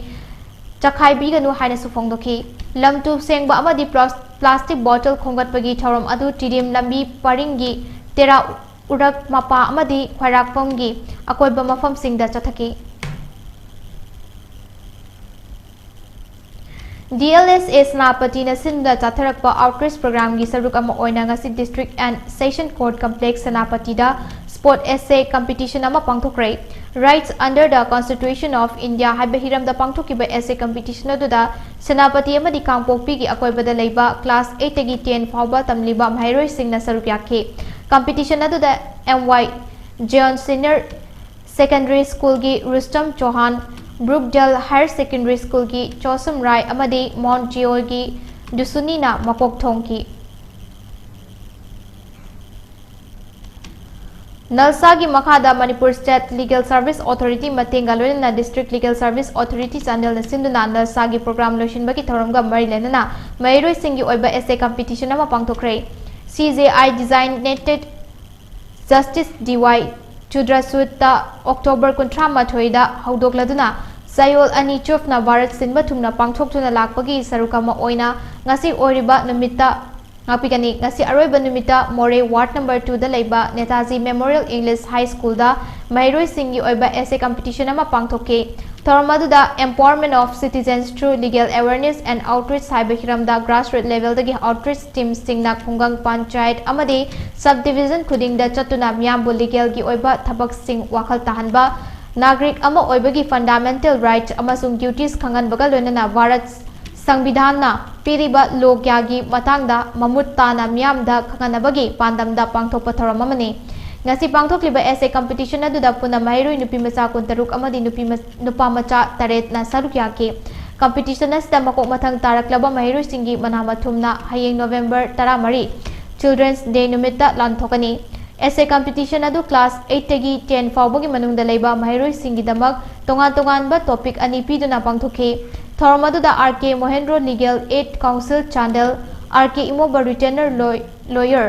ꯆꯈꯥꯏꯕꯤꯒꯅꯨ ꯍꯥꯏꯅꯁꯨ ꯐꯣꯡꯗꯣꯛꯈꯤ꯫ ꯂꯝ ꯇꯨ ꯁꯦꯡꯕ ꯑꯃꯗꯤ ꯄ꯭ꯂꯥꯁ-, ꯄ꯭ꯂꯥꯁꯇꯤꯛ ꯕꯣꯇꯜ ꯈꯣꯝꯒꯠꯄꯒꯤ ꯊꯧꯔꯝ ꯑꯗꯨ ꯇꯤꯗꯤꯝ ꯂꯝꯕꯤ ꯄꯔꯤꯡꯒꯤ ꯇꯦꯔꯥ ꯎꯔꯛ ꯃꯄꯥ ꯑꯃꯗꯤ ꯈ꯭ꯋꯥꯏꯔꯥꯛꯄꯝꯒꯤ ꯑꯀꯣꯏꯕ ꯃꯐꯝꯁꯤꯡꯗ ꯆꯠꯊꯈꯤ꯫ ꯗꯤ ꯑꯦꯜ ꯑꯦꯁ ꯑꯦ ꯁꯦꯅꯥꯄꯇꯤꯅ ꯁꯤꯟꯗꯨꯅ ꯆꯠꯊꯔꯛꯄ ꯑꯥꯎꯠꯔꯤꯆ ꯄ꯭ꯔꯣꯒ꯭ꯔꯥꯝꯒꯤ ꯁꯔꯨꯛ ꯑꯃ ꯑꯣꯏꯅ ꯉꯁꯤ district and session court complex ꯁꯦꯅꯥꯄꯇꯤꯗ ꯁ꯭ꯄꯣꯔꯠ ꯑꯦꯁꯦ ꯀꯝꯄꯤꯇꯤꯁꯟ ꯑꯃ ꯄꯥꯡꯊꯣꯛꯈ꯭ꯔꯦ꯫ Rights under the Constitution of India ꯍꯥꯏꯕ ꯍꯤꯔꯝꯗ ꯄꯥꯡꯊꯣꯛꯈꯤꯕ ꯑꯦꯁꯦ ꯀꯝꯄꯤꯇꯤꯁꯟ ꯑꯗꯨꯗ ꯁꯦꯅꯥꯄꯇꯤ ꯑꯃꯗꯤ ꯀꯥꯡꯄꯣꯛꯄꯤꯒꯤ ꯑꯀꯣꯏꯕꯗ ꯂꯩꯕ ꯀ꯭ꯂꯥꯁ ꯑꯩꯠꯇꯒꯤ ꯇꯦꯟ ꯐꯥꯎꯕ ꯇꯝꯂꯤꯕ ꯃꯍꯩꯔꯣꯏꯁꯤꯡꯅ ꯁꯔꯨꯛ ꯌꯥꯈꯤ꯫ ꯀꯝꯄꯤꯇꯤꯁꯟ ꯑꯗꯨꯗ ꯑꯦꯝ ꯋꯥꯏ ꯖꯤꯌꯣꯟ ꯁꯤꯅꯤꯌꯔ ꯁꯦꯀꯦꯟꯗꯔꯤ ꯁ꯭ꯀꯨꯜꯒꯤ ꯔꯨꯁꯇꯝ ꯆꯧꯍꯥꯟ, ꯕ꯭ꯔꯨꯛꯗꯦꯜ ꯍꯥꯌꯔ ꯁꯦꯀꯦꯟꯗꯔꯤ ꯁ꯭ꯀꯨꯜꯒꯤ ꯆꯣꯁꯝ ꯔꯥꯏ ꯑꯃꯗꯤ ꯃꯥꯎꯟꯠ ꯖꯤꯑꯣꯒꯤ ꯗꯨꯁꯨꯅꯤꯅ ꯃꯀꯣꯛ ꯊꯣꯡꯈꯤ꯫ ꯅꯜꯁꯥꯒꯤ ꯃꯈꯥꯗ Manipur state legal service authority ꯃꯇꯦꯡꯒ ꯂꯣꯏꯅꯅ ꯗꯤꯁꯇ꯭ꯔꯤꯛ ꯂꯤꯒꯦꯜ ꯁꯔꯚꯤꯁ ꯑꯣꯊꯣꯔꯤꯇꯤ ꯆꯥꯟꯗꯦꯜꯅ ꯁꯤꯟꯗꯨꯅ ꯅꯜꯁꯥꯒꯤ ꯄ꯭ꯔꯣꯒ꯭ꯔꯥꯝ ꯂꯣꯏꯁꯤꯟꯕꯒꯤ ꯊꯧꯔꯝꯒ ꯃꯔꯤ ꯂꯩꯅꯅ ꯃꯍꯩꯔꯣꯏꯁꯤꯡꯒꯤ ꯑꯣꯏꯕ ꯑꯦꯁꯦ ꯀꯝꯄꯤꯇꯤꯁꯟ ꯑꯃ ꯄꯥꯡꯊꯣꯛꯈ꯭ꯔꯦ꯫ ꯁꯤ ꯖꯦ ꯑꯥꯏ ꯗꯤꯖꯥꯏꯅꯦꯇꯦꯗ ꯖꯁꯇꯤꯁ ꯗꯤ ꯋꯥꯏ ꯆꯨꯗ꯭ꯔꯁꯨꯠꯇ ꯑꯣꯛꯇꯣꯕꯔ ꯀꯨꯟꯊ꯭ꯔꯥ ꯃꯥꯊꯣꯏꯗ ꯍꯧꯗꯣꯛꯂꯗꯨꯅ ꯆꯌꯣꯜ ꯑꯅꯤ ꯆꯨꯞꯅ ꯚꯥꯔꯠ ꯁꯤꯟꯕ ꯊꯨꯡꯅ ꯄꯥꯡꯊꯣꯛꯇꯨꯅ ꯂꯥꯛꯄꯒꯤ ꯁꯔꯨꯛ ꯑꯃ ꯑꯣꯏꯅ ꯉꯁꯤ ꯑꯣꯏꯔꯤꯕ ꯅꯨꯃꯤꯠꯇ ꯉꯥꯛꯄꯤꯒꯅꯤ꯫ ꯉꯁꯤ ꯑꯔꯣꯏꯕ ꯅꯨꯃꯤꯠꯇ ꯃꯣꯔꯦ ꯋꯥꯔꯗ ꯅꯝꯕꯔ ꯇꯨꯗ ꯂꯩꯕ ꯅꯦꯇꯥꯖꯤ ꯃꯦꯃꯣꯔꯤꯌꯦꯜ ꯏꯪꯂꯤꯁ ꯍꯥꯏ ꯁ꯭ꯀꯨꯜꯗ ꯃꯍꯩꯔꯣꯏꯁꯤꯡꯒꯤ ꯑꯣꯏꯕ ꯑꯦꯁꯦ ꯀꯝꯄꯤꯇꯤꯁꯟ ꯑꯃ ꯄꯥꯡꯊꯣꯛꯈꯤ꯫ ꯊꯧꯔꯝ ꯑꯗꯨꯗ Empowerment of Citizens Through Legal Awareness and Outreach ꯍꯥꯏꯕ ꯍꯤꯔꯝꯗ grassroots levelꯗꯒꯤ outreach teamꯁꯤꯡꯅ ꯈꯨꯡꯒꯪ, ꯄꯟꯆꯥꯌꯠ ꯑꯃꯗꯤ subdivision ꯈꯨꯗꯤꯡꯗ ꯆꯠꯇꯨꯅ ꯃꯤꯌꯥꯝꯕꯨ ꯂꯤꯒꯦꯜꯒꯤ ꯑꯣꯏꯕ ꯊꯕꯛꯁꯤꯡ ꯋꯥꯈꯜ ꯇꯥꯍꯟꯕ, ꯅꯥꯒꯔꯤꯛ ꯑꯃ ꯑꯣꯏꯕꯒꯤ fundamental right ꯑꯃꯁꯨꯡ duties ꯈꯪꯍꯟꯕꯒ ꯂꯣꯏꯅꯅ ꯚꯥꯔꯠ ꯁꯪꯕꯤꯙꯥꯟꯅ ꯄꯤꯔꯤꯕ law ꯀꯌꯥꯒꯤ ꯃꯇꯥꯡꯗ ꯃꯃꯨꯠ ꯇꯥꯅ ꯃꯤꯌꯥꯝꯗ ꯈꯪꯍꯟꯅꯕꯒꯤ ꯄꯥꯟꯗꯝꯗ ꯄꯥꯡꯊꯣꯛꯄ ꯊꯧꯔꯝ ꯑꯃꯅꯤ꯫ ꯉꯁꯤ ꯄꯥꯡꯊꯣꯛꯂꯤꯕ essay competition ꯑꯗꯨꯗ ꯄꯨꯟꯅ ꯃꯍꯩꯔꯣꯏ ꯅꯨꯄꯤ ꯃꯆꯥ ꯀꯨꯟꯇꯔꯨꯛ ꯑꯃꯗꯤ ꯅꯨꯄꯤ ꯃ-, ꯅꯨꯄꯥ ꯃꯆꯥ ꯇꯔꯦꯠꯅ ꯁꯔꯨꯛ ꯌꯥꯈꯤ꯫ Competition ꯑꯁꯤꯗ ꯃꯀꯣꯛ ꯃꯊꯪ ꯇꯥꯔꯛꯂꯕ ꯃꯍꯩꯔꯣꯏꯁꯤꯡꯒꯤ ꯃꯅꯥ ꯃꯊꯨꯝꯅ ꯍꯌꯦꯡ November ꯇꯔꯥꯃꯔꯤ, Children's Day ꯅꯨꯃꯤꯠꯇ ꯂꯥꯟꯊꯣꯛꯀꯅꯤ꯫ Essay competition ꯑꯗꯨ class eight ꯇꯒꯤ ten ꯐꯥꯎꯕꯒꯤ ꯃꯅꯨꯡꯗ ꯂꯩꯕ ꯃꯍꯩꯔꯣꯏꯁꯤꯡꯒꯤꯗꯃꯛ ꯇꯣꯉꯥꯟ ꯇꯣꯉꯥꯟꯕ topic ꯑꯅꯤ ꯄꯤꯗꯨꯅ ꯄꯥꯡꯊꯣꯛꯈꯤ꯫ ꯊꯧꯔꯝ ꯑꯗꯨꯗ R K ꯃꯣꯍꯦꯟꯗ꯭ꯔꯣ Legal Aid Counsel Chandel, R K ꯏꯃꯣꯕ Retainer Law-, Lawyer,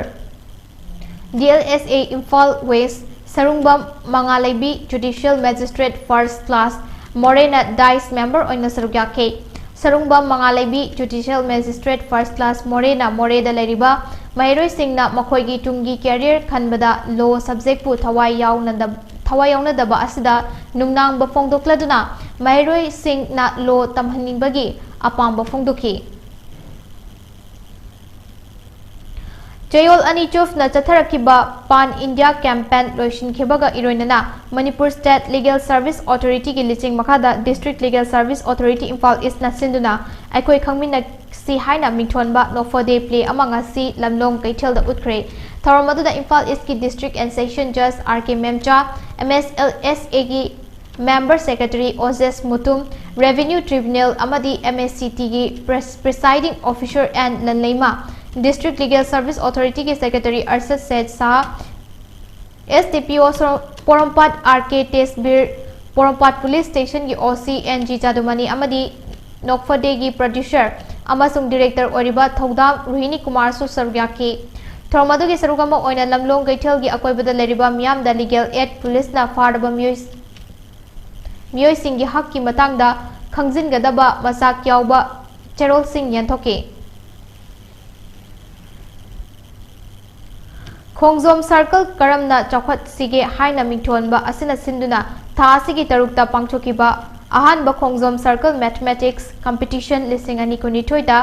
D L S A Imphal West, Sarungbam ꯃꯉꯥꯂꯩꯕꯤ Judicial Magistrate First Class ꯃꯣꯔꯦꯅ dice member ꯑꯣꯏꯅ ꯁꯔꯨꯛ ꯌꯥꯈꯤ꯫ Sarungbam ꯃꯉꯥꯂꯩꯕꯤ Judicial Magistrate First Class ꯃꯣꯔꯦꯅ ꯃꯣꯔꯦꯗ ꯂꯩꯔꯤꯕ ꯃꯍꯩꯔꯣꯏꯁꯤꯡꯅ ꯃꯈꯣꯏꯒꯤ ꯇꯨꯡꯒꯤ career ꯈꯟꯕꯗ law subjectꯄꯨ ꯊꯋꯥꯏ ꯌꯥꯎꯅꯗ-, ꯊꯋꯥꯏ ꯌꯥꯎꯅꯗꯕ ꯑꯁꯤꯗ ꯅꯨꯡꯅꯥꯡꯕ ꯐꯣꯡꯗꯣꯛꯂꯗꯨꯅ ꯃꯍꯩꯔꯣꯏꯁꯤꯡꯅ law ꯇꯝꯍꯟꯅꯤꯡꯕꯒꯤ ꯑꯄꯥꯝꯕ ꯐꯣꯡꯗꯣꯛꯈꯤ꯫ ꯆꯌꯣꯜ ꯑꯅꯤ ꯆꯨꯞꯅ ꯆꯠꯊꯔꯛꯈꯤꯕ Pan India Campaign ꯂꯣꯏꯁꯤꯟꯈꯤꯕꯒ ꯏꯔꯣꯏꯅꯅ Manipur State Legal Service Authorityꯒꯤ ꯂꯤꯆꯤꯡ ꯃꯈꯥꯗ District Legal Service Authority Imphal Eastꯅ ꯁꯤꯟꯗꯨꯅ ꯑꯩꯈꯣꯏ ꯈꯪꯃꯤꯟꯅꯁꯤ ꯍꯥꯏꯅ ꯃꯤꯡꯊꯣꯟꯕ ꯅꯣꯛꯐꯗꯦ play ꯑꯃ ꯉꯁꯤ ꯂꯝꯂꯣꯡ ꯀꯩꯊꯦꯜꯗ ꯎꯠꯈ꯭ꯔꯦ꯫ ꯊꯧꯔꯝ ꯑꯗꯨꯗ Imphal Eastꯀꯤ District and Session Judge R K ꯃꯦꯝꯆꯥ, M S L S Aꯒꯤ Member Secretary Ojes Mutum, Revenue Tribunal ꯑꯃꯗꯤ M A C Tꯒꯤ Pres-, Presiding Officer N ꯂꯟꯂꯩꯃ, District Legal Service Authorityꯒꯤ Secretary Arshad Said Shah, S D P O show-, Porompat R K ꯇꯦꯖꯕꯤꯔ, Porompat Police Stationꯒꯤ O C N G ꯆꯥꯗꯨꯃꯅꯤ ꯑꯃꯗꯤ ꯅꯣꯛꯐꯗꯦꯒꯤ producer ꯑꯃꯁꯨꯡ director ꯑꯣꯏꯔꯤꯕ ꯊꯧꯗꯥꯝ ꯔꯣꯍꯤꯅꯤ ꯀꯨꯃꯥꯔꯁꯨ ꯁꯔꯨꯛ ꯌꯥꯈꯤ꯫ ꯊꯧꯔꯝ ꯑꯗꯨꯒꯤ ꯁꯔꯨꯛ ꯑꯃ ꯑꯣꯏꯅ ꯂꯝꯂꯣꯡ ꯀꯩꯊꯦꯜꯒꯤ ꯑꯀꯣꯏꯕꯗ ꯂꯩꯔꯤꯕ ꯃꯤꯌꯥꯝꯗ Legal Aid Policeꯅ ꯐꯥꯔꯕ ꯃꯤꯑꯣꯏ-, ꯃꯤꯑꯣꯏꯁꯤꯡꯒꯤ ꯍꯛꯀꯤ ꯃꯇꯥꯡꯗ ꯈꯪꯖꯤꯟꯒꯗꯕ ꯃꯆꯥꯛ ꯌꯥꯎꯕ ꯆꯦꯔꯣꯜꯁꯤꯡ ꯌꯦꯟꯊꯣꯛꯈꯤ꯫ ꯈꯣꯡꯖꯣꯝ circle ꯀꯔꯝꯅ ꯆꯥꯎꯈꯠꯁꯤꯒꯦ ꯍꯥꯏꯅ ꯃꯤꯡꯊꯣꯟꯕ ꯑꯁꯤꯅ ꯁꯤꯟꯗꯨꯅ ꯊꯥ ꯑꯁꯤꯒꯤ ꯇꯔꯨꯛꯇ ꯄꯥꯡꯊꯣꯛꯈꯤꯕ ꯑꯍꯥꯟꯕ ꯈꯣꯡꯖꯣꯝ circle mathematics competition ꯂꯤꯁꯤꯡ ꯑꯅꯤ ꯀꯨꯟꯅꯤꯊꯣꯏꯗ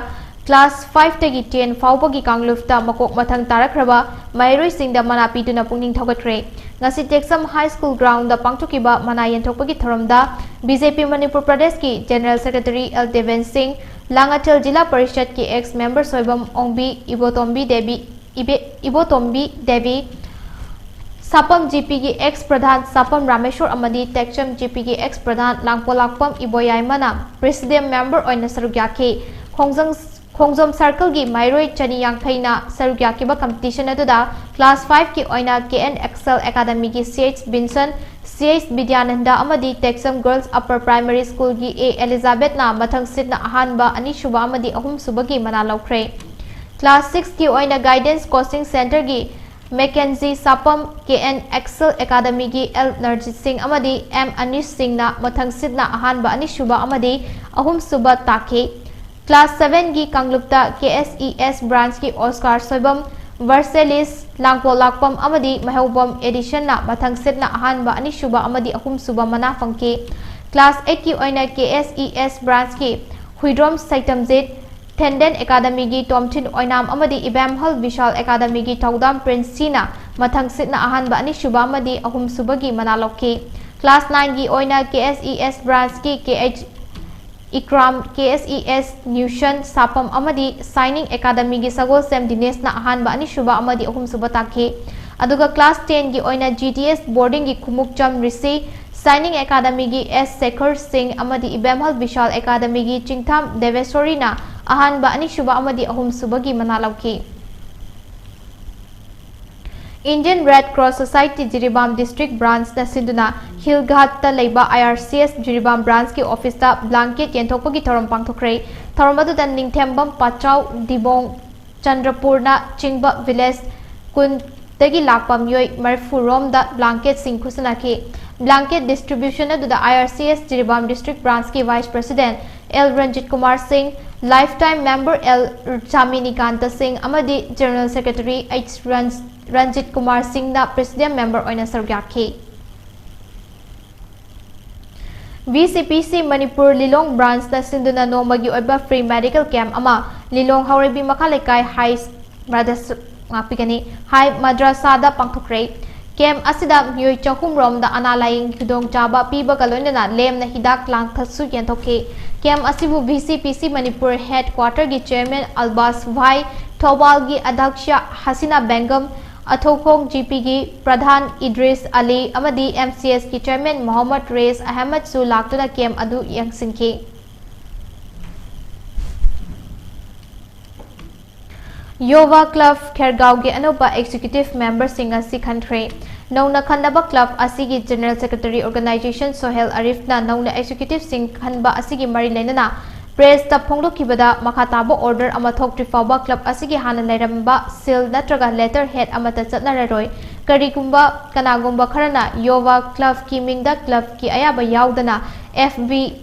Class five ꯇꯒꯤ ten ꯐꯥꯎꯕꯒꯤ ꯀꯥꯡꯂꯨꯞꯇ ꯃꯀꯣꯛ ꯃꯊꯪ ꯇꯥꯔꯛꯈ꯭ꯔꯕ ꯃꯍꯩꯔꯣꯏꯁꯤꯡꯗ ꯃꯅꯥ ꯄꯤꯗꯨꯅ ꯄꯨꯛꯅꯤꯡ ꯊꯧꯒꯠꯈ꯭ꯔꯦ꯫ ꯉꯁꯤ ꯇꯦꯛꯆꯝ High School ground ꯗ ꯄꯥꯡꯊꯣꯛꯈꯤꯕ ꯃꯅꯥ ꯌꯦꯟꯊꯣꯛꯄꯒꯤ ꯊꯧꯔꯝꯗ B J P ꯃꯅꯤꯄꯨꯔ ꯄ꯭ꯔꯗꯦꯁꯀꯤ General Secretary L ꯗꯦꯕꯦꯟ ꯁꯤꯡ, ꯂꯥꯡꯉꯊꯦꯜ ꯖꯤꯂꯥ ꯄꯔꯤꯁꯠꯀꯤ ex member ꯁꯣꯏꯕꯝ ꯑꯣꯡꯕꯤ, ꯏꯕꯣꯇꯣꯝꯕꯤ ꯗꯦꯕꯤ, ꯏꯕꯦ-, ꯏꯕꯣꯇꯣꯝꯕꯤ ꯗꯦꯕꯤ, ꯁꯥꯄꯝ G P ꯒꯤ ex ꯄ꯭ꯔꯙꯥꯟ ꯁꯥꯄꯝ ꯔꯥꯃꯦꯁꯣꯔ ꯑꯃꯗꯤ ꯇꯦꯛꯆꯝ G P ꯒꯤ ex ꯄ꯭ꯔꯙꯥꯟ ꯂꯥꯡꯄꯣꯂꯥꯛꯄꯝ ꯏꯕꯣꯌꯥꯏꯃꯅ president member ꯑꯣꯏꯅ ꯁꯔꯨꯛ ꯌꯥꯈꯤ꯫ ꯈꯣꯡꯖꯪ-, ꯈꯣꯡꯖꯣꯝ circle ꯒꯤ ꯃꯍꯩꯔꯣꯏ ꯆꯅꯤ ꯌꯥꯡꯈꯩꯅ ꯁꯔꯨꯛ ꯌꯥꯈꯤꯕ competition ꯑꯗꯨꯗ class five ꯀꯤ ꯑꯣꯏꯅ K N Excel Academy ꯒꯤ C H ꯕꯤꯟꯁꯟ, C H Bidyananda ꯑꯃꯗꯤ ꯇꯦꯛꯆꯝ Girls Upper Primary School ꯒꯤ A ꯑꯦꯂꯤꯖꯥꯕꯦꯠꯅ ꯃꯊꯪ ꯁꯤꯠꯅ ꯑꯍꯥꯟꯕ, ꯑꯅꯤꯁꯨꯕ ꯑꯃꯗꯤ ꯑꯍꯨꯝꯁꯨꯕꯒꯤ ꯃꯅꯥ ꯂꯧꯈ꯭ꯔꯦ꯫ Class six ꯀꯤ ꯑꯣꯏꯅ Guidance Coaching Centre ꯒꯤ Mackenzie ꯁꯥꯄꯝ, K N Excel Academy ꯒꯤ L ꯅꯔꯖꯤꯠ ꯁꯤꯡ ꯑꯃꯗꯤ M ꯑꯅꯤꯁ ꯁꯤꯡꯅ ꯃꯊꯪ ꯁꯤꯠꯅ ꯑꯍꯥꯟꯕ, ꯑꯅꯤꯁꯨꯕ ꯑꯃꯗꯤ ꯑꯍꯨꯝꯁꯨꯕ ꯇꯥꯈꯤ꯫ Class seven ꯒꯤ ꯀꯥꯡꯂꯨꯞꯇ K S E S branch ꯀꯤ Oscar ꯁꯣꯏꯕꯝ, Versalis, ꯂꯥꯡꯄꯣꯂꯥꯛꯄꯝ ꯑꯃꯗꯤ ꯃꯩꯍꯧꯕꯝ ꯑꯦꯗꯤꯁꯟꯅ ꯃꯊꯪ ꯁꯤꯠꯅ ꯑꯍꯥꯟꯕ, ꯑꯅꯤꯁꯨꯕ ꯑꯃꯗꯤ ꯑꯍꯨꯝꯁꯨꯕ ꯃꯅꯥ ꯐꯪꯈꯤ꯫ Class eight ꯀꯤ ꯑꯣꯏꯅ K S E S branch ꯀꯤ ꯍꯨꯏꯗ꯭ꯔꯣꯝ ꯁꯩꯇꯝꯖꯤꯠ, Thenden Academy ꯒꯤ ꯇꯣꯝꯊꯤꯟ ꯑꯣꯏꯅꯥꯝ ꯑꯃꯗꯤ ꯏꯕꯦꯝꯍꯜ ꯕꯤꯁꯥꯜ Academy ꯒꯤ ꯊꯧꯗꯥꯝ ꯄ꯭ꯔꯤꯟꯁꯤꯅ ꯃꯊꯪ ꯁꯤꯠꯅ ꯑꯍꯥꯟꯕ, ꯑꯅꯤꯁꯨꯕ ꯑꯃꯗꯤ ꯑꯍꯨꯝꯁꯨꯕꯒꯤ ꯃꯅꯥ ꯂꯧꯈꯤ꯫ Class nine ꯒꯤ ꯑꯣꯏꯅ K S E S branch ꯀꯤ K H ꯏꯀ꯭ꯔꯥꯝ, K S E S ꯅ꯭ꯌꯨꯁꯟ ꯁꯥꯄꯝ ꯑꯃꯗꯤ Shining Academy ꯒꯤ ꯁꯒꯣꯜꯁꯦꯝ ꯗꯤꯅꯦꯁꯅ ꯑꯍꯥꯟꯕ, ꯑꯅꯤꯁꯨꯕ ꯑꯃꯗꯤ ꯑꯍꯨꯝꯁꯨꯕ ꯇꯥꯈꯤ꯫ ꯑꯗꯨꯒ class ten ꯒꯤ ꯑꯣꯏꯅ G T S boarding ꯒꯤ ꯈꯨꯃꯨꯛꯆꯝ ꯔꯤꯁꯤ, Shining Academy ꯒꯤ S ꯁꯦꯈꯔ ꯁꯤꯡ ꯑꯃꯗꯤ ꯏꯕꯦꯝꯍꯜ ꯕꯤꯁꯥꯜ Academy ꯒꯤ ꯆꯤꯡꯊꯥꯝ ꯗꯦꯕꯦꯁꯣꯔꯤꯅ ꯑꯍꯥꯟꯕ, ꯑꯅꯤꯁꯨꯕ ꯑꯃꯗꯤ ꯑꯍꯨꯝꯁꯨꯕꯒꯤ ꯃꯅꯥ ꯂꯧꯈꯤ꯫ Indian Red Cross Society Jiribam district branch ꯅ ꯁꯤꯟꯗꯨꯅ ꯍꯤꯜ ꯘꯥꯠꯇ ꯂꯩꯕ I R C S Jiribam branch ꯀꯤ office ꯇ blanket ꯌꯦꯟꯊꯣꯛꯄꯒꯤ ꯊꯧꯔꯝ ꯄꯥꯡꯊꯣꯛꯈ꯭ꯔꯦ꯫ ꯊꯧꯔꯝ ꯑꯗꯨꯗ ꯅꯤꯡꯊꯦꯝꯕꯝ ꯄꯥꯆꯥꯎ, ꯗꯤꯕꯣꯡ ꯆꯟꯗ꯭ꯔꯄꯨꯔꯅ ꯆꯤꯡꯕ village ꯀꯨꯟꯗꯒꯤ ꯂꯥꯛꯄ ꯃꯤꯑꯣꯏ ꯃꯔꯤꯐꯨ ꯔꯣꯝꯗ blanket ꯁꯤꯡ ꯈꯨꯠꯁꯤꯟꯅꯈꯤ꯫ Blanket distribution ꯑꯗꯨꯗ I R C S Jiribam district branch ꯀꯤ vice president L Ranjit Kumar ꯁꯤꯡ, lifetime member L ꯆꯥꯃꯤꯅꯤꯀꯥꯟꯇ ꯁꯤꯡ ꯑꯃꯗꯤ general secretary H run-, Ranjit Kumar ꯁꯤꯡꯅ president member ꯑꯣꯏꯅ ꯁꯔꯨꯛ ꯌꯥꯈꯤ꯫ V C P C Manipur ꯂꯤꯂꯣꯡ branchꯅ ꯁꯤꯟꯗꯨꯅ ꯅꯣꯡꯃꯒꯤ ꯑꯣꯏꯕ free medical camp ꯑꯃ ꯂꯤꯂꯣꯡ ꯍꯥꯎꯔꯩꯕꯤ ꯃꯈꯥ ꯂꯩꯀꯥꯏ ꯍꯥꯏ ꯃꯗ꯭ꯔꯁ-, ꯉꯥꯛꯄꯤꯒꯅꯤ, ꯍꯥꯏ ꯃꯗ꯭ꯔꯁꯥꯗ ꯄꯥꯡꯊꯣꯛꯈ꯭ꯔꯦ꯫ Camp ꯑꯁꯤꯗ ꯃꯤꯑꯣꯏ ꯆꯍꯨꯝ ꯔꯣꯝꯗ ꯑꯅꯥ ꯂꯥꯌꯦꯡꯒꯤ ꯈꯨꯗꯣꯡꯆꯥꯕ ꯄꯤꯕꯒ ꯂꯣꯏꯅꯅ ꯂꯦꯝꯅ ꯍꯤꯗꯥꯛ ꯂꯥꯡꯊꯛꯁꯨ ꯌꯦꯟꯊꯣꯛꯈꯤ꯫ Camp ꯑꯁꯤꯕꯨ V C P C Manipur headquarterꯒꯤ chairman ꯑꯜꯕꯥꯁ ꯚꯥꯏ, ꯊꯧꯕꯥꯜꯒꯤ ꯑꯗ꯭ꯌꯛꯁ ꯍꯁꯤꯅꯥ ꯕꯦꯒꯝ, ꯑꯊꯣꯛꯈꯣꯡ G Pꯒꯤ ꯄ꯭ꯔꯙꯥꯟ ꯏꯗ꯭ꯔꯤꯁ ꯑꯂꯤ ꯑꯃꯗꯤ M C Sꯀꯤ chairman ꯃꯣꯍꯝꯃꯗ ꯔꯦꯁ ꯑꯍꯃꯗꯁꯨ ꯂꯥꯛꯇꯨꯅ camp ꯑꯗꯨ ꯌꯦꯡꯁꯤꯟꯈꯤ꯫ ꯌꯣꯒꯥ club ꯈꯦꯔꯒꯥꯎꯒꯤ ꯑꯅꯧꯕ executive memberꯁꯤꯡ ꯑꯁꯤ ꯈꯟꯈ꯭ꯔꯦ꯫ ꯅꯧꯅ ꯈꯟꯅꯕ club ꯑꯁꯤꯒꯤ general secretary organization ꯁꯣꯍꯦꯜ ꯑꯔꯤꯐꯅ ꯅꯧꯅ executiveꯁꯤꯡ ꯈꯟꯕ ꯑꯁꯤꯒꯤ ꯃꯔꯤ ꯂꯩꯅꯅ pressꯇ ꯐꯣꯡꯗꯣꯛꯈꯤꯕꯗ ꯃꯈꯥ ꯇꯥꯕ order ꯑꯃ ꯊꯣꯛꯇ꯭ꯔꯤ ꯐꯥꯎꯕ club ꯑꯁꯤꯒꯤ ꯍꯥꯟꯅ ꯂꯩꯔꯝꯕ seal ꯅꯠꯇ꯭ꯔꯒ letterhead ꯑꯃꯠꯇ ꯆꯠꯅꯔꯔꯣꯏ꯫ ꯀꯔꯤꯒꯨꯝꯕ ꯀꯅꯥꯒꯨꯝꯕ ꯈꯔꯅ ꯌꯣꯒꯥ clubꯀꯤ ꯃꯤꯡꯗ clubꯀꯤ ꯑꯌꯥꯕ ꯌꯥꯎꯗꯅ F B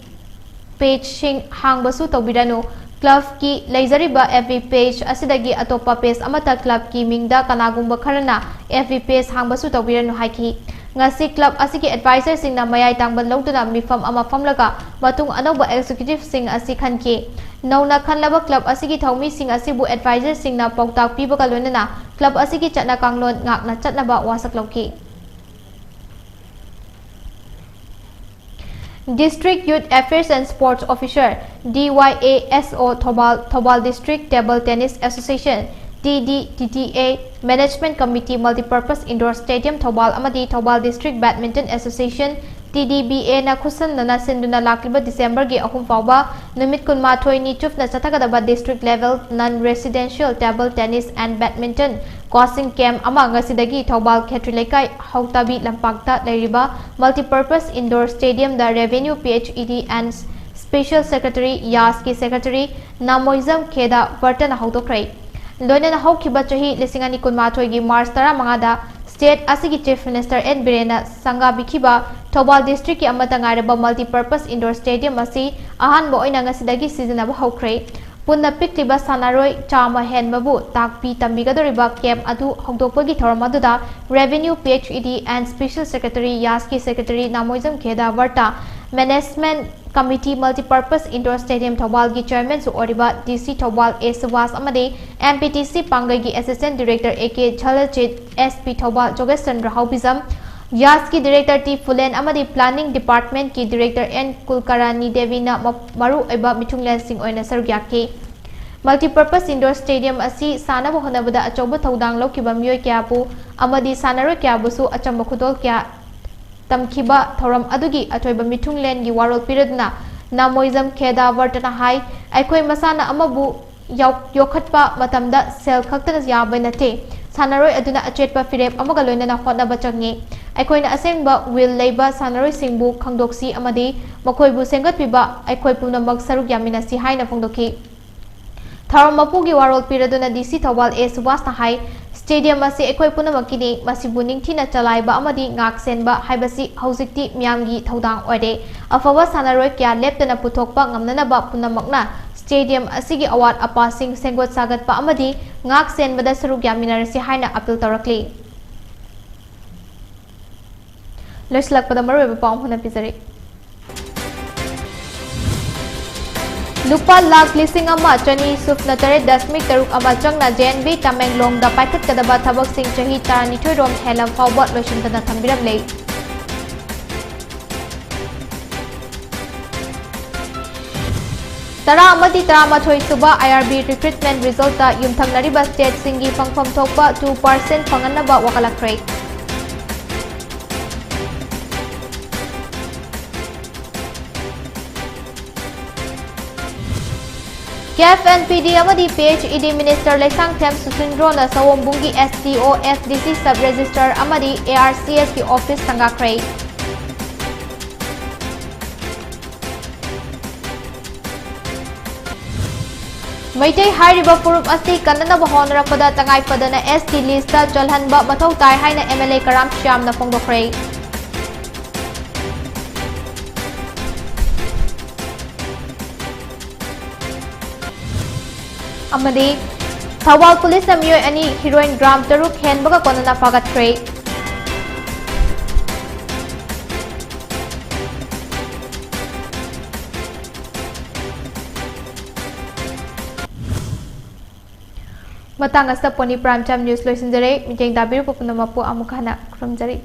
pageꯁꯤꯡ ꯍꯥꯡꯕꯁꯨ ꯇꯧꯕꯤꯔꯅꯨ꯫ Clubꯀꯤ ꯂꯩꯖꯔꯤꯕ F B page ꯑꯁꯤꯗꯒꯤ ꯑꯇꯣꯞꯄ page ꯑꯃꯠꯇ clubꯀꯤ ꯃꯤꯡꯗ ꯀꯅꯥꯒꯨꯝꯕ ꯈꯔꯅ F B page ꯍꯥꯡꯕꯁꯨ ꯇꯧꯕꯤꯔꯅꯨ ꯍꯥꯏꯈꯤ꯫ ꯉꯁꯤ club ꯑꯁꯤꯒꯤ advisorꯁꯤꯡꯅ ꯃꯌꯥꯏ ꯇꯥꯡꯕ ꯂꯧꯗꯨꯅ ꯃꯤꯐꯝ ꯑꯃ ꯐꯝꯂꯒ ꯃꯇꯨꯡ ꯑꯅꯧꯕ executiveꯁꯤꯡ ꯑꯁꯤ ꯈꯟꯈꯤ꯫ ꯅꯧꯅ ꯈꯟꯂꯕ club ꯑꯁꯤꯒꯤ ꯊꯧꯃꯤꯁꯤꯡ ꯑꯁꯤꯕꯨ advisorꯁꯤꯡꯅ ꯄꯥꯎꯇꯥꯛ ꯄꯤꯕꯒ ꯂꯣꯏꯅꯅ club ꯑꯁꯤꯒꯤ ꯆꯠꯅ ꯀꯥꯡꯂꯣꯟ ꯉꯥꯛꯅ ꯆꯠꯅꯕ ꯋꯥꯁꯛ ꯂꯧꯈꯤ꯫ District Youth Affairs and Sports Officer, D Y A S O Thoubal, Thoubal District Table Tennis Association, T D T T A, Management Committee Multipurpose Indoor Stadium Thoubal ꯑꯃꯗꯤ Thoubal District Badminton Association, T D B Aꯅ ꯈꯨꯠꯁꯝꯅꯅ ꯁꯤꯟꯗꯨꯅ ꯂꯥꯛꯂꯤꯕ Decemberꯒꯤ ꯑꯍꯨꯝ ꯐꯥꯎꯕ ꯅꯨꯃꯤꯠ ꯀꯨꯟꯃꯥꯊꯣꯏꯅꯤ ꯆꯨꯞꯅ ꯆꯠꯊꯒꯗꯕ district level non residential table tennis and badminton coaching camp ꯑꯃ ꯉꯁꯤꯗꯒꯤ ꯊꯧꯕꯥꯜ ꯈꯦꯇ꯭ꯔꯤ ꯂꯩꯀꯥꯏ ꯍꯧꯇꯥꯕꯤ ꯂꯝꯄꯥꯛꯇ ꯂꯩꯔꯤꯕ Multipurpose Indoor Stadiumꯗ Revenue P H E D and Special Secretary, ꯌꯥꯁꯀꯤ Secretary ꯅꯥꯃꯣꯏꯖꯝ ꯈꯦꯗꯥ ꯕꯔꯇꯅ ꯍꯧꯗꯣꯛꯈ꯭ꯔꯦ꯫ ꯂꯣꯏꯅꯅ ꯍꯧꯈꯤꯕ ꯆꯍꯤ ꯂꯤꯁꯤꯡ ꯑꯅꯤ ꯀꯨꯟꯃꯥꯊꯣꯏꯒꯤ March ꯇꯔꯥꯃꯉꯥꯗ state ꯑꯁꯤꯒꯤ Chief Minister N ꯕꯤꯔꯦꯟꯅ ꯁꯪꯒꯥꯕꯤꯈꯤꯕ ꯊꯧꯕꯥꯜ districtꯀꯤ ꯑꯃꯠꯇ ꯉꯥꯏꯔꯕ Multipurpose Indoor Stadium ꯑꯁꯤ ꯑꯍꯥꯟꯕ ꯑꯣꯏꯅ ꯉꯁꯤꯗꯒꯤ ꯁꯤꯖꯤꯟꯅꯕ ꯍꯧꯈ꯭ꯔꯦ꯫ ꯄꯨꯟꯅ ꯄꯤꯛꯂꯤꯕ ꯁꯥꯟꯅꯔꯣꯏ ꯆꯥꯝꯃ ꯍꯦꯟꯕꯕꯨ ꯇꯥꯛꯄꯤ ꯇꯝꯕꯤꯒꯗꯧꯔꯤꯕ camp ꯑꯗꯨ ꯍꯧꯗꯣꯛꯄꯒꯤ ꯊꯧꯔꯝ ꯑꯗꯨꯗ Revenue P H E D and Special Secretary, ꯌꯥꯁꯀꯤ Secretary ꯅꯥꯃꯣꯏꯖꯝ ꯈꯦꯗꯥ ꯕꯔꯇ, Management Committee Multipurpose Indoor Stadium ꯊꯧꯕꯥꯜꯒꯤ chairman ꯁꯨ ꯑꯣꯏꯔꯤꯕ D C Thoubal A Subhas ꯑꯃꯗꯤ M P T C ꯄꯥꯡꯒꯩꯒꯤ assistant director A K ꯖꯂꯖꯤꯠ, S P Thoubal ꯖꯣꯒꯦꯁ Chandra ꯍꯥꯎꯕꯤꯖꯝ, ꯌꯥꯁꯀꯤ director T ꯐꯨꯂꯦꯟ ꯑꯃꯗꯤ planning department ꯀꯤ director N ꯀꯨꯜꯀꯔꯥꯅꯤ ꯗꯦꯕꯤꯅ ꯃ-, ꯃꯔꯨꯑꯣꯏꯕ ꯃꯤꯊꯨꯡꯂꯦꯟꯁꯤꯡ ꯑꯣꯏꯅ ꯁꯔꯨꯛ ꯌꯥꯈꯤ꯫ Multipurpose Indoor Stadium ꯑꯁꯤ ꯁꯥꯅꯕ ꯍꯣꯠꯅꯕꯗ ꯑꯆꯧꯕ ꯊꯧꯗꯥꯡ ꯂꯧꯈꯤꯕ ꯃꯤꯑꯣꯏ ꯀꯌꯥꯕꯨ ꯑꯃꯗꯤ ꯁꯥꯟꯅꯔꯣꯏ ꯀꯌꯥꯕꯨꯁꯨ ꯑꯆꯝꯕ ꯈꯨꯗꯣꯜ ꯀꯌꯥ ꯇꯝꯈꯤꯕ ꯊꯧꯔꯝ ꯑꯗꯨꯒꯤ ꯑꯊꯣꯏꯕ ꯃꯤꯊꯨꯡꯂꯦꯟꯒꯤ ꯋꯥꯔꯣꯜ ꯄꯤꯔꯗꯨꯅ ꯅꯥꯃꯣꯏꯖꯝ ꯈꯦꯗꯥ ꯕꯔꯇꯅ ꯍꯥꯏ, ꯑꯩꯈꯣꯏ ꯃꯁꯥꯅ ꯑꯃꯕꯨ ꯌꯥꯎ-, ꯌꯣꯛꯈꯠꯄ ꯃꯇꯝꯗ ꯁꯦꯜ ꯈꯛꯇꯅ ꯌꯥꯕ ꯅꯠꯇꯦ꯫ ꯁꯥꯟꯅꯔꯣꯏ ꯑꯗꯨꯅ ꯑꯆꯦꯠꯄ ꯐꯤꯔꯦꯞ ꯑꯃꯒ ꯂꯣꯏꯅꯅ ꯍꯣꯠꯅꯕ ꯆꯪꯉꯤ꯫ ꯑꯩꯈꯣꯏꯅ ꯑꯁꯦꯡꯕ will ꯂꯩꯕ ꯁꯥꯟꯅꯔꯣꯏꯁꯤꯡꯕꯨ ꯈꯪꯗꯣꯛꯁꯤ ꯑꯃꯗꯤ ꯃꯈꯣꯏꯕꯨ ꯁꯦꯝꯒꯠꯄꯤꯕ ꯑꯩꯈꯣꯏ ꯄꯨꯝꯅꯃꯛ ꯁꯔꯨꯛ ꯌꯥꯃꯤꯟꯅꯁꯤ ꯍꯥꯏꯅ ꯐꯣꯡꯗꯣꯛꯈꯤ꯫ ꯊꯧꯔꯝ ꯃꯄꯨꯒꯤ ꯋꯥꯔꯣꯜ ꯄꯤꯔꯗꯨꯅ D C Thoubal A ꯁꯨꯕꯥꯁꯅ high, stadium ꯑꯁꯤ ꯑꯩꯈꯣꯏ ꯄꯨꯝꯅꯃꯛꯀꯤꯅꯤ, ꯃꯁꯤꯕꯨ ꯅꯤꯡꯊꯤꯅ ꯆꯂꯥꯏꯕ ꯑꯃꯗꯤ ꯉꯥꯛ ꯁꯦꯟꯕ ꯍꯥꯏꯕꯁꯤ ꯍꯧꯖꯤꯛꯇꯤ ꯃꯤꯌꯥꯝꯒꯤ ꯊꯧꯗꯥꯡ ꯑꯣꯏꯔꯦ꯫ ꯑꯐꯕ ꯁꯥꯟꯅꯔꯣꯏ ꯀꯌꯥ ꯂꯦꯞꯇꯅ ꯄꯨꯊꯣꯛꯄ ꯉꯝꯅꯅꯕ ꯄꯨꯝꯅꯃꯛꯅ stadium ꯑꯁꯤꯒꯤ ꯑꯋꯥꯠ ꯑꯄꯥꯁꯤꯡ ꯁꯦꯝꯒꯠ ꯁꯥꯒꯠꯄ ꯑꯃꯗꯤ ꯉꯥꯛ ꯁꯦꯟꯕꯗ ꯁꯔꯨꯛ ꯌꯥꯃꯤꯟꯅꯔꯁꯤ ꯍꯥꯏꯅ appeal ꯇꯧꯔꯛꯂꯤ꯫ ꯂꯣꯏꯁꯤꯜꯂꯛꯄꯗ ꯃꯔꯨꯑꯣꯏꯕ ꯄꯥꯎ ꯑꯃ ꯍꯥꯟꯅ ꯄꯤꯖꯔꯤ꯫ ꯂꯨꯄꯥ ꯂꯥꯈ ꯂꯤꯁꯤꯡ ꯑꯃ ꯆꯅꯤ ꯁꯨꯞꯅ ꯇꯔꯦꯠ ꯗꯁꯃꯤꯛ ꯇꯔꯨꯛ ꯑꯃ ꯆꯪꯅ J N V ꯇꯃꯦꯡꯂꯣꯡꯗ ꯄꯥꯏꯈꯠꯀꯗꯕ ꯊꯕꯛꯁꯤꯡ ꯆꯍꯤ ꯇꯔꯥꯅꯤꯊꯣꯏ ꯔꯣꯝ ꯍꯦꯜꯂ ꯐꯥꯎꯕ ꯂꯣꯏꯁꯤꯟꯗꯅ ꯊꯝꯕꯤꯔꯝꯂꯦ꯫ ꯇꯔꯥ ꯑꯃꯗꯤ ꯇꯔꯥꯃꯥꯊꯣꯏ ꯁꯨꯕ I R B recruitment resultꯇ ꯌꯨꯝꯊꯪꯅꯔꯤꯕ stateꯁꯤꯡꯒꯤ ꯐꯪꯐꯝ ꯊꯣꯛꯄ two percent ꯐꯪꯍꯟꯅꯕ ꯋꯥꯀꯠꯂꯛꯈ꯭ꯔꯦ꯫ CAF N P D ꯑꯃꯗꯤ P H E D minister Leishangthem ꯁꯨꯁꯤꯟꯗ꯭ꯔꯣꯅ ꯁꯑꯣꯝꯕꯨꯡꯒꯤ S D O, S D C sub register ꯑꯃꯗꯤ A R C S ꯀꯤ office ꯁꯪꯒꯥꯈ꯭ꯔꯦ꯫ ꯃꯩꯇꯩ ꯍꯥꯏꯔꯤꯕ ꯐꯨꯔꯨꯞ ꯑꯁꯤ ꯀꯟꯅꯅꯕ ꯍꯣꯠꯅꯔꯛꯄꯗ ꯇꯉꯥꯏ ꯐꯗꯅ S T listꯇ ꯆꯜꯍꯟꯕ ꯃꯊꯧ ꯇꯥꯏ ꯍꯥꯏꯅ M L A ꯀꯔꯥꯝ ꯁ꯭ꯌꯥꯝꯅ ꯐꯣꯡꯗꯣꯛꯈ꯭ꯔꯦ꯫ ꯑꯃꯗꯤ ꯊꯧꯕꯥꯜ ꯄꯨꯂꯤꯁꯅ ꯃꯤꯑꯣꯏ ꯑꯅꯤ heroin gram ꯇꯔꯨꯛ ꯍꯦꯟꯕꯒ ꯀꯣꯟꯅꯅ ꯐꯥꯒꯠꯈ꯭ꯔꯦ꯫ ꯃꯇꯥꯡ ꯑꯁꯤꯗ Pony Prime Time News ꯂꯣꯏꯁꯤꯟꯖꯔꯦ꯫ ꯃꯤꯠꯌꯦꯡ ꯇꯥꯕꯤꯔꯤꯕ ꯄꯨꯝꯅꯃꯛꯄꯨ ꯑꯃꯨꯛ ꯍꯟꯅ ꯈꯨꯔꯨꯝꯖꯔꯤ꯫